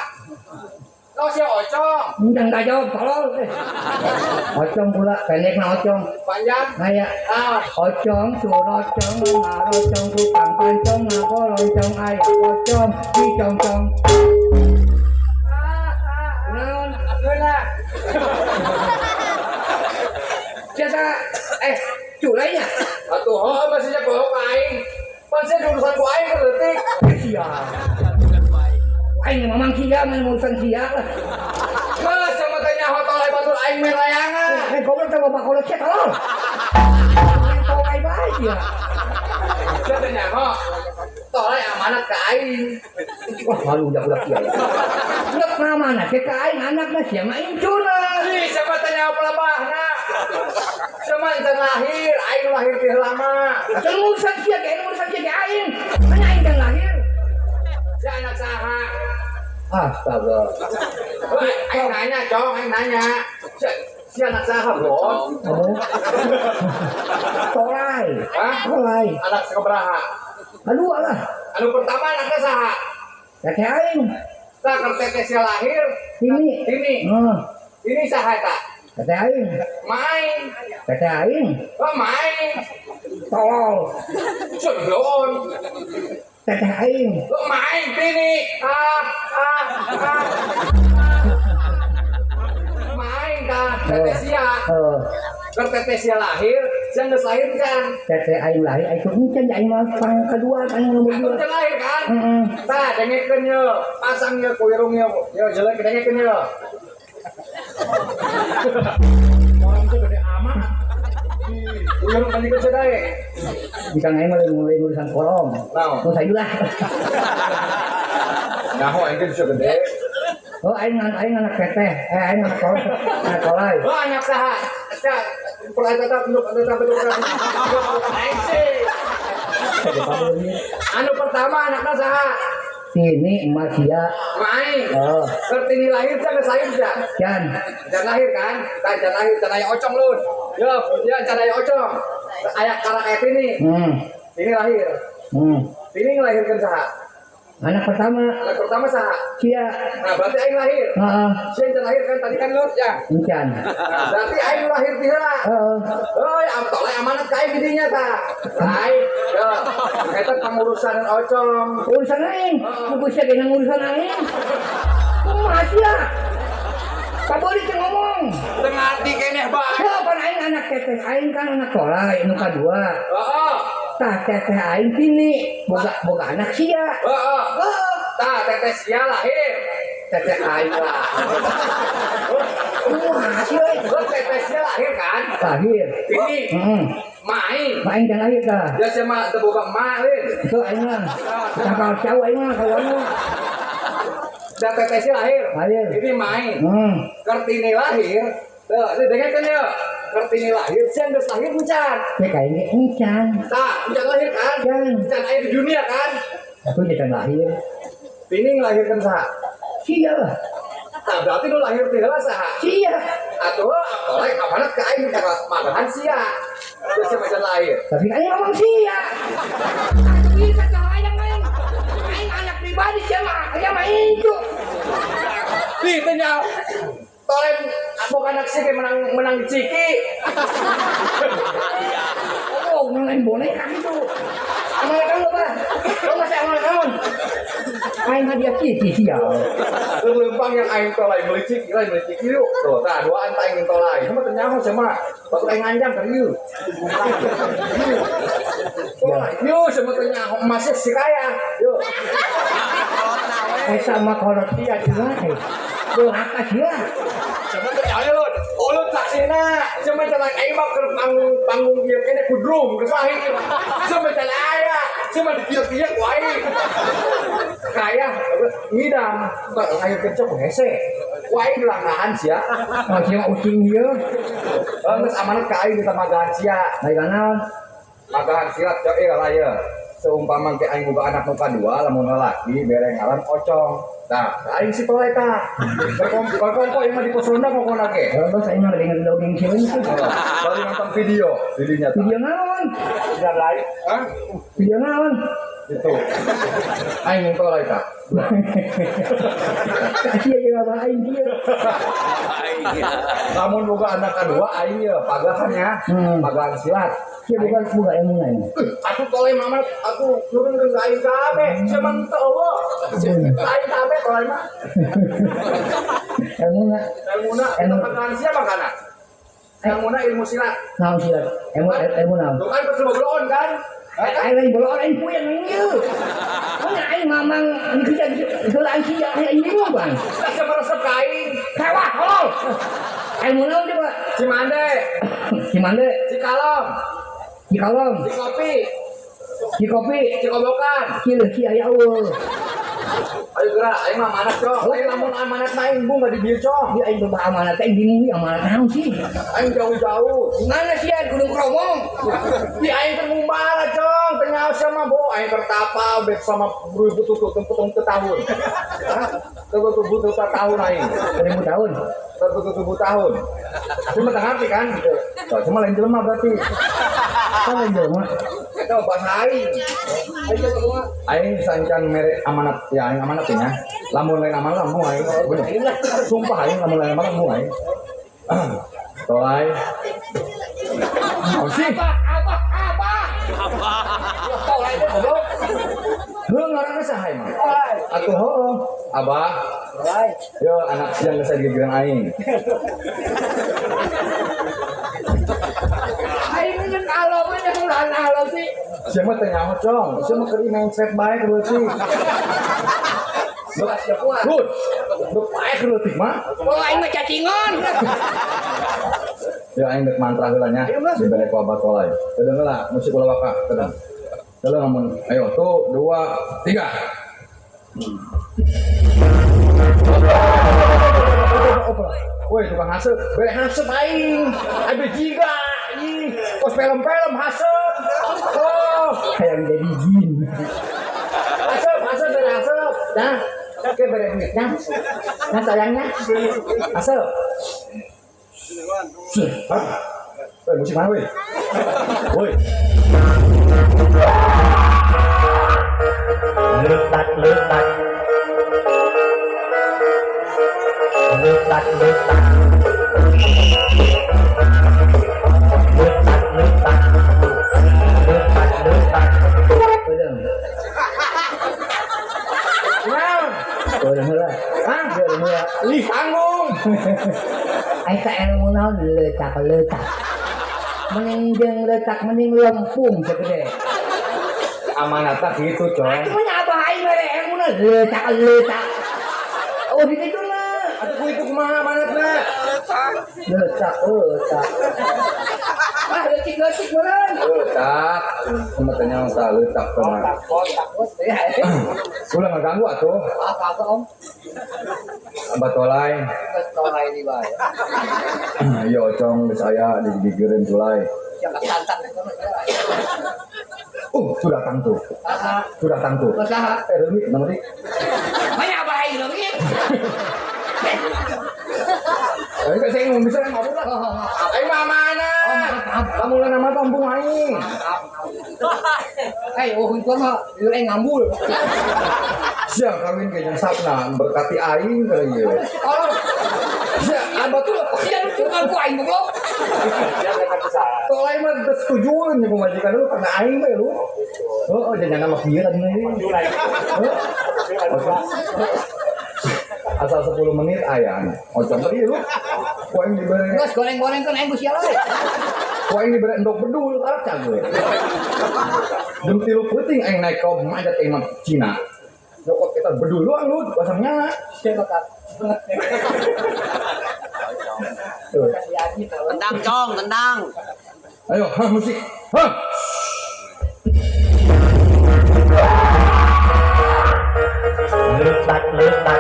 Kau sia ocong. Udah nggak jawab, tolol. Ocong pula, pendek na ocong. Panjang. Naya, Ah, ocong, surocong, marocong, tukang pancong, ngagoloncong, ayah pocong, dicongcong. Naon? geuna. Siapa? Culainya? Atuh heuh masih nya bohong ka aing. Pan sia urusan ku aing keur leutik. Sia. Aing mamang sia, main urusan sia lah. Geus sama teh nyaho toleh batur aing main layangan. Goblok teh bapak kolot sia tolol. Aing tolai bae sia. Sia teh nyaho. Toleh amanat ka aing. Wah, malu udah-udah sia. Udah ngamanat ke aing anakna sia mah incuna. Ih, siapa teh nyaho pelebahna? Sama encan lahir, aing lahir teh lama. Atuh urusan sia ge urusan sia ge aing. Mana aing kan lahir? Sia anak saha? Astaga. Heuh, aing nanya, Cong, aing nanya. Sia anak saha, Bos? Oh. Tolai. Hah? Tolai. Anak sabaraha? Aduh lah. Anu pertama anaknya saha? Teteh aing. Tah keur teteh sia lahir, Ini. Ini. Heeh. Ini saha eta? Teteh aing. Main. Teteh aing. Oh, main. Tolol. Sebelum. Teteh aing. Lo main tini. Ah ah ah. Main tah teteh sia. Oh. Keur teteh sia lahir, sia geus lahir kan. Teteh aing lahir, aing encan aing mah pang kedua kan nomor Atuh 2. can lahir kan. Heeh. Tah dengekeun ye, pasang ye ku irung ye. Yo jelek dengekeun ye. Orang itu gede amat. Irung kan ikut sedae. Jika aing mah mulai urusan kolong. Naon? Oh saya lah. Nyaho aing ge bisa gede. Oh aing aing anak teteh, aing anak kolong, anak kolai. Oh anak saha? Sia tetap untuk tetap betul. Aing sih. Anu pertama anaknya saha? Ini emas sia. Main. Oh, Kartini lahir sia geus lahir sia. Jan. Can lahir kan? Tah can lahir can aya ocong lun. Yo, ya can aya ocong. Aya karak aya tini. Tini lahir. Tini ngelahirkeun saha? Anak pertama Anak pertama saha? sia. Nah, berarti aing lahir. Heeh. Sia can lahir kan tadi kan lun ya. Encan. Nah, berarti aing lahir ti heula. Heeh. Oh, ya toleh amanat ka aing di dinya tah. Lain. Yo, eta pangurusan ocong. Urusan aing. Kudu sia ge urusan aing. Kumaha sia? Kabori teu ngomong. Teu ngarti keneh bae. Heuh, pan aing anak teteh aing kan anak tolai nu kadua. Heeh. Tah teteh aing kini boga boga anak sia. Heeh. Heeh. Tah teteh sia lahir. Teteh aing lah. Kumaha sia? Lo teteh sia lahir kan? Lahir. Ini Heeh. main. Aing can lahir tah. Ya sia mah teu boga emak lain. Itu aing mah. Cakal cau aing mah kawan mah. Da teteh sia lahir. Lahir. Ini main. Kartini lahir. Tuh, ini dengarkan ya. Kartini lahir, sia geus lahir encan. Ya kayaknya encan. Tah, encan lahir kan? Encan. Encan aya di dunia kan? Aku jadi lahir. Ini ngelahirkan saha? Sia lah. Tah, berarti nu lahir teh heula saha? Sia. Atuh, toleh amanat ka aing ka magahan sia. Terus sia macan lahir. Tapi aing ngomong sia. Aku bisa kalau aing aing. Aing anak pribadi sia mah incu. Ih, teh nya toleh boga anak sia menang menang ciki. Oh, nalain boneka gitu. Amanat kamu apa? Kamu masih amanat kamu? Aing hadiah ciki sia. Terlempang yang aing tolai beli ciki, lain beli ciki yuk. Tuh, tah duaan tah aing tolai. Sama teh nyaho sama. Batur aing nganjang ka dieu. Tolai, yuk sama teh nyaho emasnya si kaya. Yuk. Eta mah kolot sia cenah. Durhaka sia. Coba teh ayo lun. Ulun saksina. Cuma jalan aing mah keur panggung ieu kene ku drum geus aing. Cuma jalan aya. Cuma dikieu-kieu ku aing. Kaya ngidam ayo kecok hese. Ku aing langgahan sia. Oh sia ucing ieu. Geus amanat ka aing ditambah sia. Bae naon? Magahan silat cok ieu lah ieu. Seumpama ke aing boga anak nu kadua lamun lalaki bere ngaran Ocong. Tah, aing si toleh tah. Berkongko ieu mah di pos ronda pokona ge. Kalau saya mah lagi dongeng sieun. Bari nonton video, videonya tah. Video naon? Sudah lain. Hah? Video naon? Itu. Aing yang toleh tah. Sia jeung abah aing kieu. Lamun boga anak kadua aing ye pagahan ya. Pagahan silat. Sia bukan boga ilmu lain. Aku toleh mama, aku nurunkeun ka aing kabeh. Sia mah teu eueuh. Aing kabeh toleh mah. Ilmuna. Ilmuna eta pagahan sia makana. Ilmuna ilmu silat. Naon silat? Ilmu naon? Tuh kan geus boloon kan? Aing lain boloon aing puyeng ieu. Mun aing mamang dikejar geulaan sia aing bingung bang. Tah sia meresep ka aing. Kawa tolol. Ilmu naon coba? Cimande. Cimande. Cikalong. Cikalong. Cikopi. Cikopi. Cikobokan. Kieu kieu aya eueuh. Ayo gerak, aing mah amanat cong. Aing lamun amanat mah aing bung di dieu cong. Ieu aing loba amanat aing bingung ieu amanat naon sih? Aing jauh-jauh. Di mana sia Gunung Kromong? Di aing teh ngumbara cong, teu nyaho sia mah bo aing tertapa bersama beribu tahun. Beribu tahun aing. 1000 tahun. Beribu tahun. Cuma tak ngerti kan? Cuma lain jelema berarti. Kan lain jelema. Eta bahasa aing. Aing sancan mere amanat ya aing amanat ya. Lamun lain amanat lamun aing. Sumpah aing lamun lain amanat lamun aing. Tolai. Sih. Apa apa apa. Tolai teh goblok. Heuh ngaranna saha emang? Atuh heuh. Abah. Tolai. Yo anak siang geus digigireun aing. Aing jeung alo mah jeung ulah alo sih. Sia mah teu nyaho cong. Sia mah keur mindset bae keur leutik. Good. Bek pae keur leutik mah. Oh aing mah cacingon. Ya aing dek mantra heula nya. Dibere ku abah tolai. Kedeung heula musik ulah waka kedeung. Kedeung lamun ayo 1 2 3. Woi tukang haseup, bere haseup aing. Aduh jiga. Ih, kos film-film haseup. Oh, hayang jadi jin. Haseup, haseup bere haseup. Nah, oke bere duitnya. Nah sayangnya. Haseup. Woi, musik mana woi? Woi. Letak letak. Letak letak. Letak letak. Letak letak. Udah. Naon? Udah heula. Hah? Udah heula. Ih, tanggung. Eta ilmu naon letak letak. Mending jeung letak mending lempung segede. Amanat tah kitu, Cong. Atuh mah abah aing mere ilmuna letak letak. Oh di ditu na. Atuh ku itu kumaha amanatna? Letak letak. Ah leutik-leutik meureun. Letak. Sama teh nyaho tah letak teh. Kotak kotak. Ulah ngaganggu atuh. Apa Om? Abah tolai. Geus tolai di bae. Iya Ocong geus aya digigireun tulai. Yang kesantan itu mah. Tuh datang tuh. Tuh datang tuh. Saha? Leungit nama di. Banyak abah aing leungit. Aing teh saya bisa ngomong lah. Aing mah amanat. Lamun lain amanat ampung aing. Oh itu mah ieu aing ngambul. Sia kawin ke jeung Sapna berkati aing kali ieu. Tolong. Sia abah tuh Sia lucu kan ku aing goblok. Tolai mah geus setujueun jeung pamajikan lu karena aing bae lu. Heeh, jangan mah kieu tadi mah. Asal 10 menit ayang. Ocong tadi lu. Ku aing dibere. Geus goreng-gorengkeun aing ku sia lae. Ku aing dibere endog bedul arek cageut. Jam 3 peuting aing naik ka manjat aing mah Cina. Nyokot kita Eta bedul doang lu pasangnya. Siapa kak? Tuh. Tendang, Cong, tendang. Ayo, ha musik. Ha. Letak letak.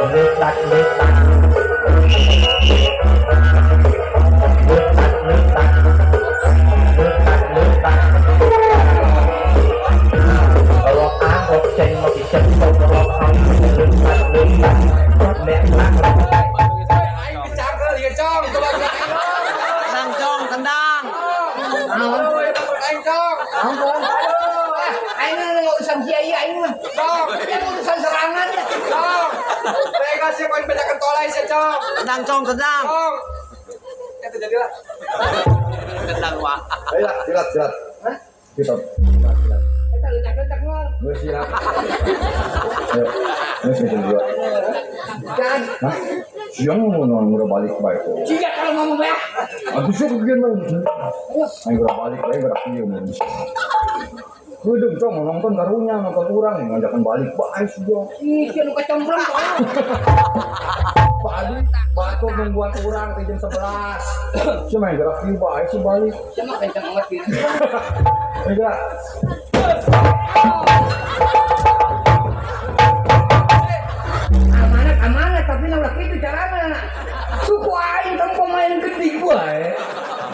Letak letak. Letak letak. Letak letak. Tendang, Cong, tendang. Aing mah urusan kiai aing mah. Yang urusan serangan ya. Cong. Mereka siapa yang bedakan tolai sih, Cong. Tendang, Cong, tendang. Cong. Ya terjadilah. Tendang, wah. Ayo, silat, silat. Hah? Kita. Silat, silat. Eta letak-letak mah. Geus silat. Ayo, geus mikir dua. Jangan. Hah? Siang mau nong udah balik bae kok. Jika kalau ngomong ya. Aku sih kegian bae. Ayo udah balik bae gerak ieu mun. Udah, Cong, mau nonton karunya, nonton urang, ngajakan balik bae sia. Ih, sia nu kecemplung kok. Pak Adi, batur nungguan urang di jam 11. Sia main gerak ieu bae sih balik. Sia mah kencang banget gitu. Ayo gerak. Amanat, amanat, tapi ulah kitu carana. Suku aing kamu kok main gede bae.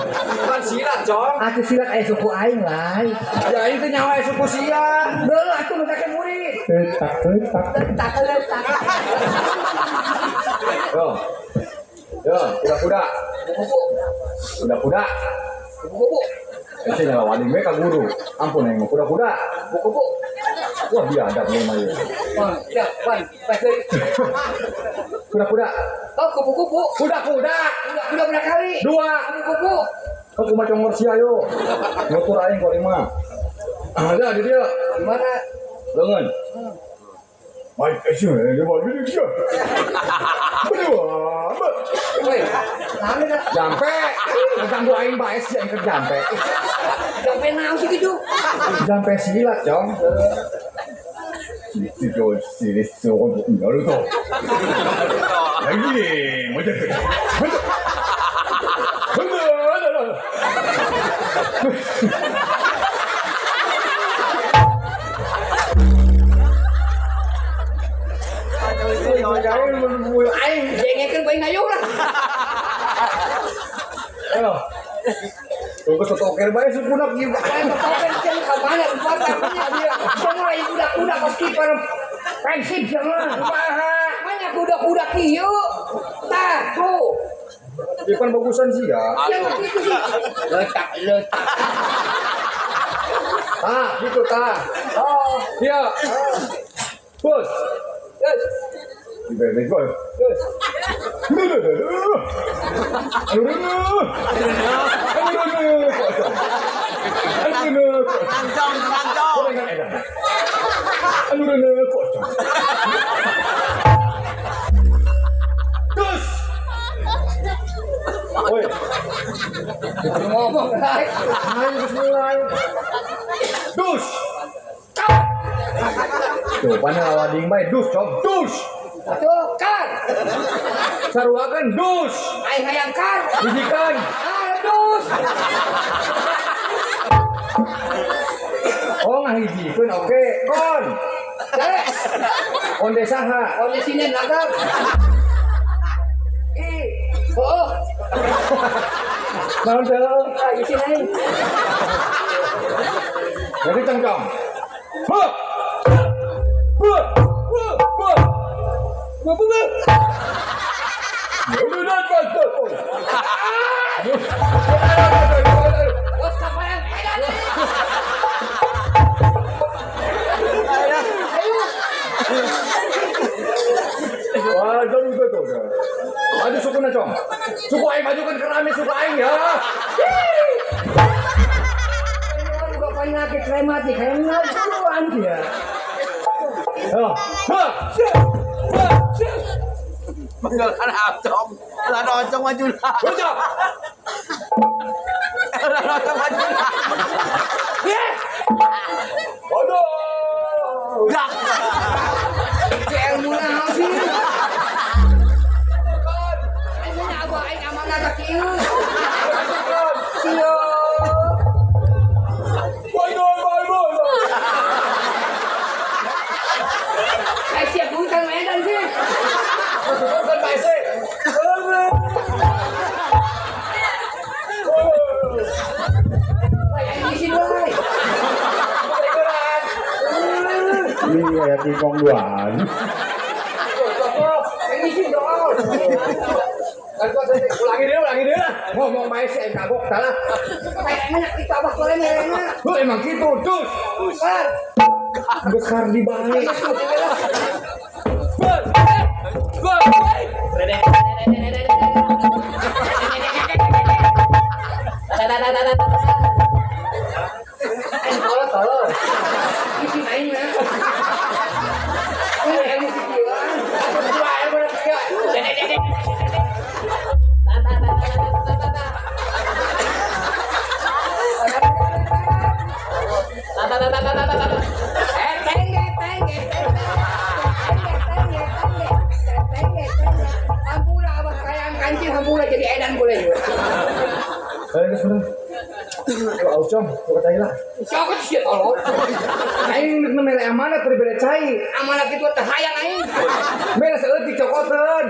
Bukan silat, Cong. Atuh silat aya suku aing lah. Ya itu nyawa suku sia. Geuleuh atuh nu kakek murid. Letak letak. Letak letak. Yo. Yo, kuda-kuda. Kuda-kuda. Kupu-kupu. Ese nyawa wading we ka guru. Ampun aing mah kuda-kuda. Kupu-kupu. Wah, biadab lu mah ieu. Wah, ya, wan, pas deui. Kuda-kuda. Oh, kupu-kupu. Kuda-kuda. Kuda-kuda berapa kali? Dua. Kupu-kupu. Kau kumaha congor sia yo. Ngutur aing kok lima. Ada di dia. Gimana? Lengan. Baik, ese dia balik dia. Berdua. Woi, naon eta? Jampe. Ganggu aing bae sia aing keur jampe. Jampe naon sih kitu? Jampe silat, Cong. Aing jengekeun bae ngayung lah. Ayo. Tunggu setoker bae sukunak ieu. Aing token cenah ka mana rupa karunya dia. Cenah lain kuda-kuda kos kiper Persib cenah. Kumaha? Mana kuda-kuda kieu? Tah, tuh. Ipan bagusan sih ya. Cenah kitu sih. Letak letak. Tah, gitu tah. Oh, Iya. Bos. yes. Di bebek gol. Yes. Tendang, Cong, tendang, Cong. Terus. Woi, Ngomong lah. ayo geus mulai. Dus. Tuh, panah wading bae dus, Cong. Dus. Atuh, kar. Saruakeun dus. Aing hayang kar. Hijikan. Adus. Oh, ngahijikeun oke. Kon. Dale. Onde saha? Onde sinen lagak. Ih, oh. Naon teh? Ah, isin aing. Jadi cengkong. Huh. Huh. Huh. Huh. Huh. Huh. Bos kapalan. Ayo. Wah, jauh itu tuh. Aduh, suku na, Cong. Suku aing majukan ke rame suku aing ya. Ayo, penyakit rematik kayak ngajuan dia. Ayo. Hah. Hah. Beneran Acong. Lah Ocong maju lah. Bocah. Lah Ocong maju lah. Waduh. Dak. Si ilmu naon sih? Ilmunya abah aing amanah ka kieu. Kieu. Eh siap bukan medan sih. Bukan Pak Ese. Aing ngisi wae. Iya, ya kingkong duaan. Aing ngisi doang. Ulangi dia lah. Ngomong bae sih aing kagok salah. Kayaknya itu abah toleh merena. Lu emang gitu, dus. Kar. Geus kardi bae. Aing tolol tolol. Isi aing mah. Ini ilmu kikieuan. Dua air bener tiga. Tengge tengge tengge tengge tengge tengge tengge. Hampura abah kayaan kancil hampura jadi edan boleh. Eh, geus bener. Lu aus cong, lu cai lah. Siapa sih tolol? Aing geus mere amanat teu dibere cai. Amanat itu teh hayang aing. Mere saeutik cokoteun.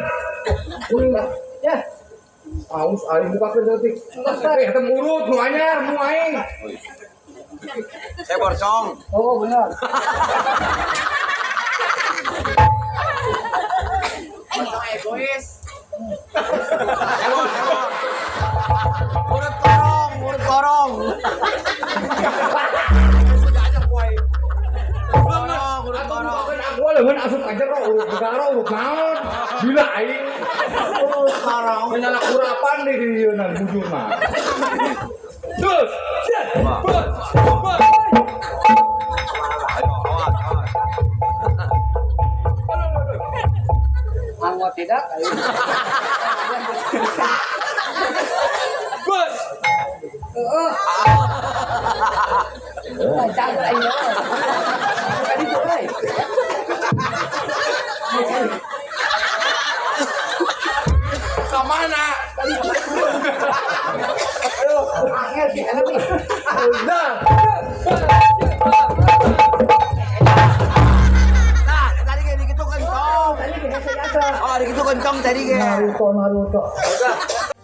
Ya, Aus aing bukakeun saeutik. Eh, eta urut nu anyar nu aing. Saya borcong. oh benar. Borcong egois. Ewon, ewon. Urut korong, urut korong. Sudah aja kuai. Korong, urut korong. Aku leungeun asup ka jero urut garo urut naon. Gila aing. Urut korong. Menyala kurapan di dieu nang bujur mah. Terus, bos, bos. Ayo, awas, awas. Mau tidak? Bos. Heeh. Jago aing. Tadi tuh euy. Ke mana? Angel sih enak nih. Udah. Nah, tadi kayak gitu kencong. Tadi biasa biasa. Oh, gitu kencong tadi kayak. Naruto Naruto.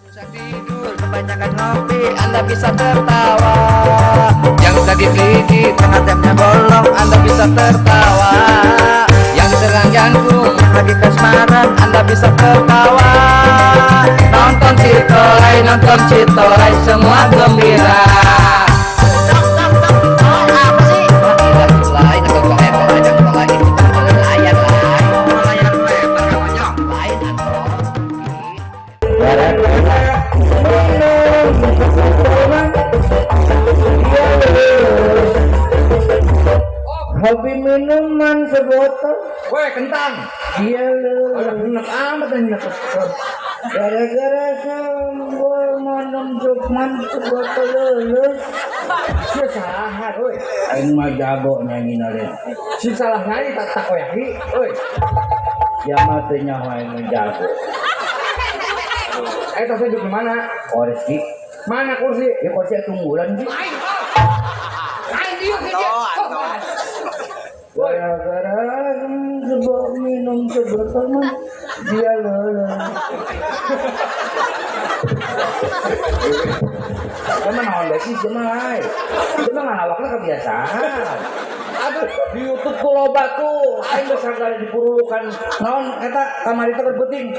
Susah tidur, kebanyakan ngopi, Anda bisa tertawa. Yang sakit gigi, tengah bolong, Anda bisa tertawa. Yang serang jantung, lagi kasmaran, Anda bisa tertawa. Nonton Citolai, semua gembira. Hobi minuman sebotol. Weh, kentang. Iya lu. Alah, enak amat enak. Gara-gara sembol minum cukman sebotol lulus. Sia saha, euy. Aing mah jago nyanyi nale. Si salah nyanyi tak tak oyaki, euy. Ya mah teu nyaho aing mah jago. Eh, tas duduk di mana? Kursi. Mana kursi? Ya kursi tunggulan sih. Aing dieu ke dia. Gara-gara sebab minum sebotol mah dia lulus. Cuman naon deui sih cuman ai. Cuman ngalawakna kebiasaan. Aduh, di YouTube ku loba tuh. Aing geus sagala dipurulukan. Naon eta kamari teh keur penting.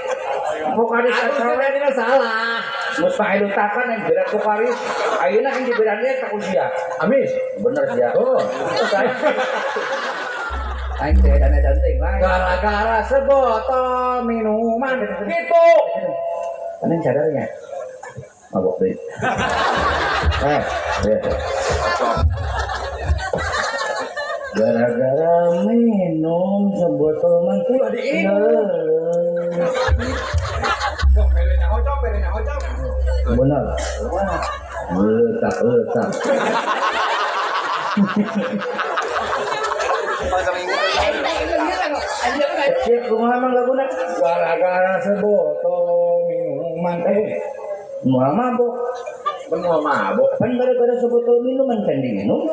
Vokalis Aduh, acara saya salah. Geus paelutakan aing berat vokalis. Ayeuna aing diberan ge ka usia. Amin. Bener sia. Oh. Aing teh edan-edan teuing lain. Gara-gara sebotol minuman gitu. Kan yang sadarnya. Mabok deh. Eh, ya. Gara-gara minum sebotol mah Ulah diinum. Cong, bere nyaho, cong, bere nyaho, cong. Benar. Letak, letak. Oh, sama ingat. Siap kumaha mang laguna? Gara-gara sebotol minuman teh. Moal mabok. Moal mabok. Pan gara-gara sebotol minuman kan diminum.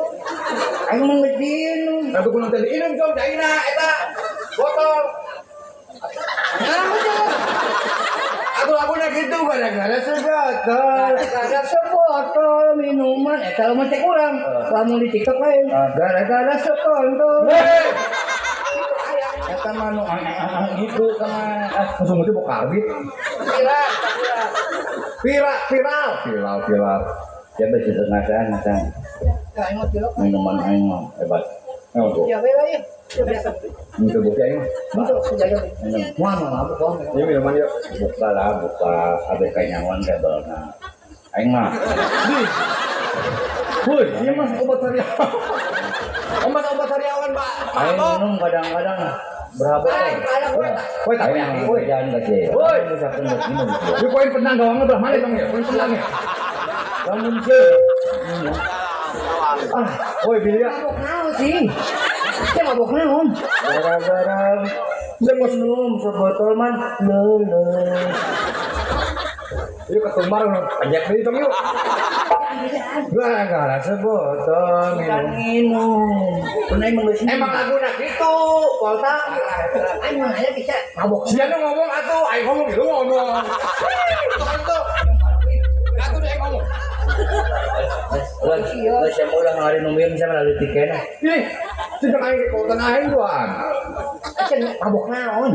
Aing mah geus diinum. Atuh kunaon teh diinum cong caina eta botol. Atuh laguna kitu gara-gara sebotol. Gara-gara sebotol minuman eta lamun cek urang. Lamun di TikTok lain. Gara-gara sekontol. Eta mah nu gitu sama langsung itu bau karbit. Viral, viral, viral, viral. Ya begitu ngasaan, ngasaan. Minuman aing mah hebat. Oh, tuh. Ya, ya, ya. Biasa. Itu bukti aing mah. Untuk jaga. Wah, mah mabuk kok. Ini minuman yuk. Buka lah, buka ABK nyawan rebelna. Aing mah. Woi, ini mas obat sariawan. Obat obat sariawan, Pak. Aing minum kadang-kadang berapa? Woi, tak Aing woi, jangan kasih. Woi, minum. Ini poin penang gawangnya belah mana dong ya? Poin penang ya. Lamun sih. Ah, woi Bilya. Mabok naon sih? Saya mabok naon? Gara-gara minum sebotol man lele. Yuk ketumbar panjat deui dong yuk. Gara-gara sebotol minum. Emang laguna kitu, Polta. Aing mah aya bisa mabok. Sia nu ngomong atuh, aing ngomong lu ngomong. Itu. Atuh aing ngomong. Lah saya ulah ngarinum sama lalu tikena. Ih, tidak aing ke kota aing doang. Mabok naon?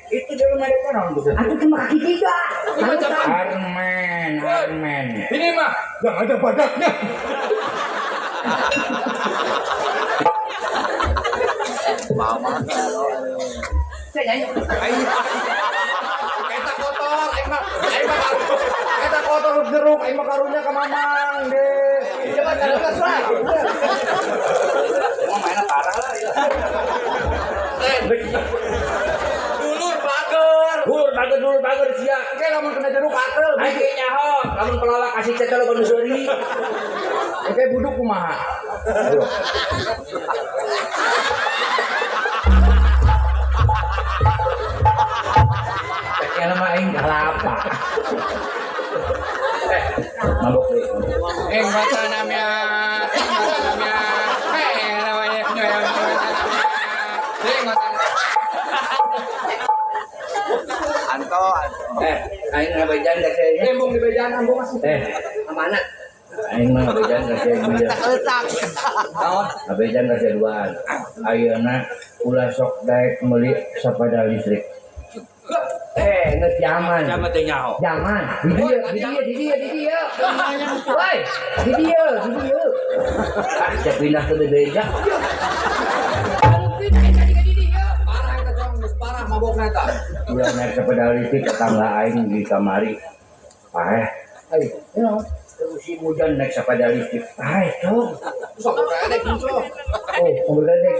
Itu dia mereka naon tuh. Aku cuma kaki tiga. Armen, Armen. Ini mah yang ada badaknya. Mama. Saya nyanyi. Eta kotor, aing mah, aing mah. Eta kotor jeruk, aing mah karunya ka mamang deh. Coba kalau suara. Emang mainnya parah lah ya. Dulur bager. Dulur bager, dulur bager sia. Oke, lamun kena jeruk atel. Aing nyaho, lamun pelawak kasih cetel ka nu seuri. Oke, buduk kumaha? Ayo. Kayaknya mah aing kalapa. Mabok deh. Namanya, namanya, namanya, Anto, aing ngabejan ka saya. Embung di bejaan ambung masih. Amanat. Aing mah ngabejan ka saya dia. Letak. Naon? Ngabejan ka saya duaan. Ayeuna ulah sok daek meuli sepeda listrik. Geus zaman. Zaman teh nyaho. Zaman. Di dieu, di dieu, di dieu, di dieu. Woi, di dieu, di dieu. Saya pindah ke bebeja. Kamu pindah tadi ke di dieu. Parah eta jong, geus parah mabokna eta. Ulah naik sepeda listrik tetangga aing di kamari. Paeh. Ayo, naon? Musim hujan naik sepeda listrik. Paeh, cong. Sok kadek cong. Oh, mobil kadek.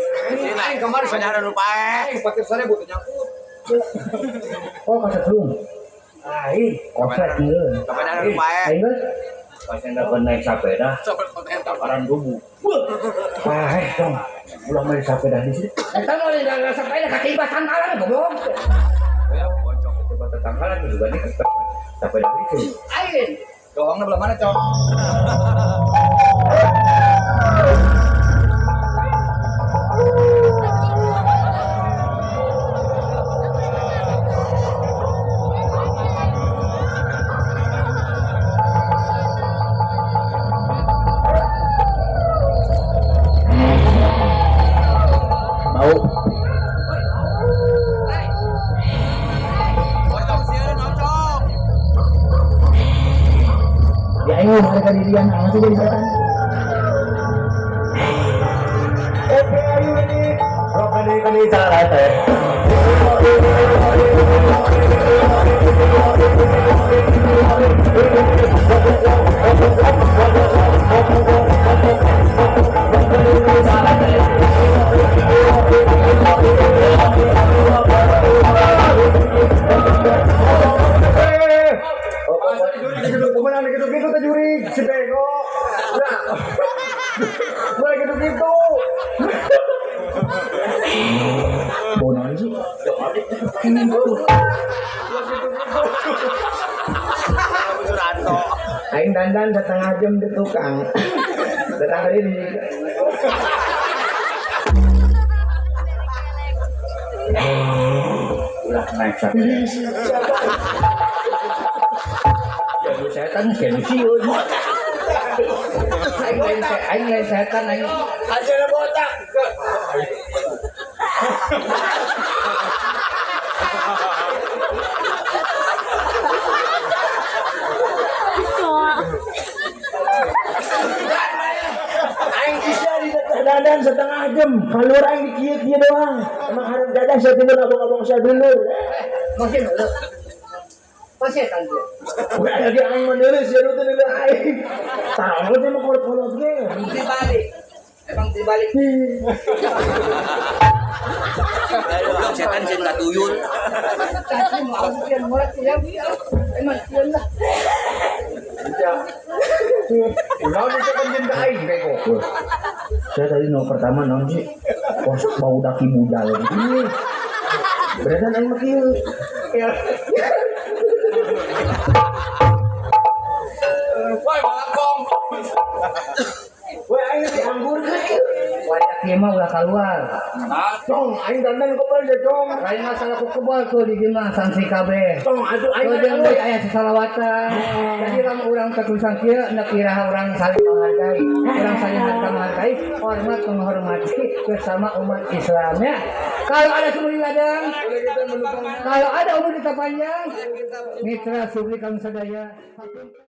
Aing kamari Sadar nu paeh. Aing patir 1000 teh nyangkut. Oh, kasetrung. Lain. Koset meureun. Kapan nu paeh. Aing geus Pas yang naik sepeda, takaran dubu. Paeh dong. Ulah meuli sepeda listrik. Eta mah gara-gara sepeda katiba sangkalan goblok. Pocong coba tetangga lagi juga nih sepeda listrik. Aing. Gawangnya belah mana, Cong? Bau. Pocong sieun pocong. Ya aing mah mereka di dian naon sih jadi setan. Oke, ayo ini. Rokani kani cara teh. Gitu-gitu teh juri si bego. Nah. Mulai gitu-gitu. Bau naon sih? Gitu. Aing dandan setengah jam di tukang. Datang hari ini. Ulah naik sakit. Jadi setan jadi siun. Aing lain setan aing. Hasilnya botak. Aing bisa di dandan setengah jam. Keluar aing di kieu-kieu doang. Emang harap dadah saya timbul abang-abang saya dulu. Masih dulu. Masih setan dia. Udah lagi aing menulis ya lu tuh dulu aing. Tahu dia mau kolot-kolot ge. Dibalik. Emang dibalik. Goblok setan sieun ka tuyul. Caci mau aku ngorek ya. Emang sieun lah. Ulah nu setan jeung ka aing bego. Saya tadi no pertama naon sih? Kos bau daki budal. Beredan aing mah kieu. Woi, balakong. Weh aing dianggur kieu. Wayak ieu mah ulah keluar. Tong aing dandan kebal ya tong. Lain masalah ku kebal tuh di mah santri kabeh. Tong atuh aing Tuh jeung deui aya sasalawatan. Jadi lamun urang katulisan kieu nek iraha urang saling menghargai. Urang saling harga menghargai, hormat menghormati bersama umat Islam ya. Kalau ada sumur di ladang, kalau ada umur kita panjang, mitra subli kami sadaya.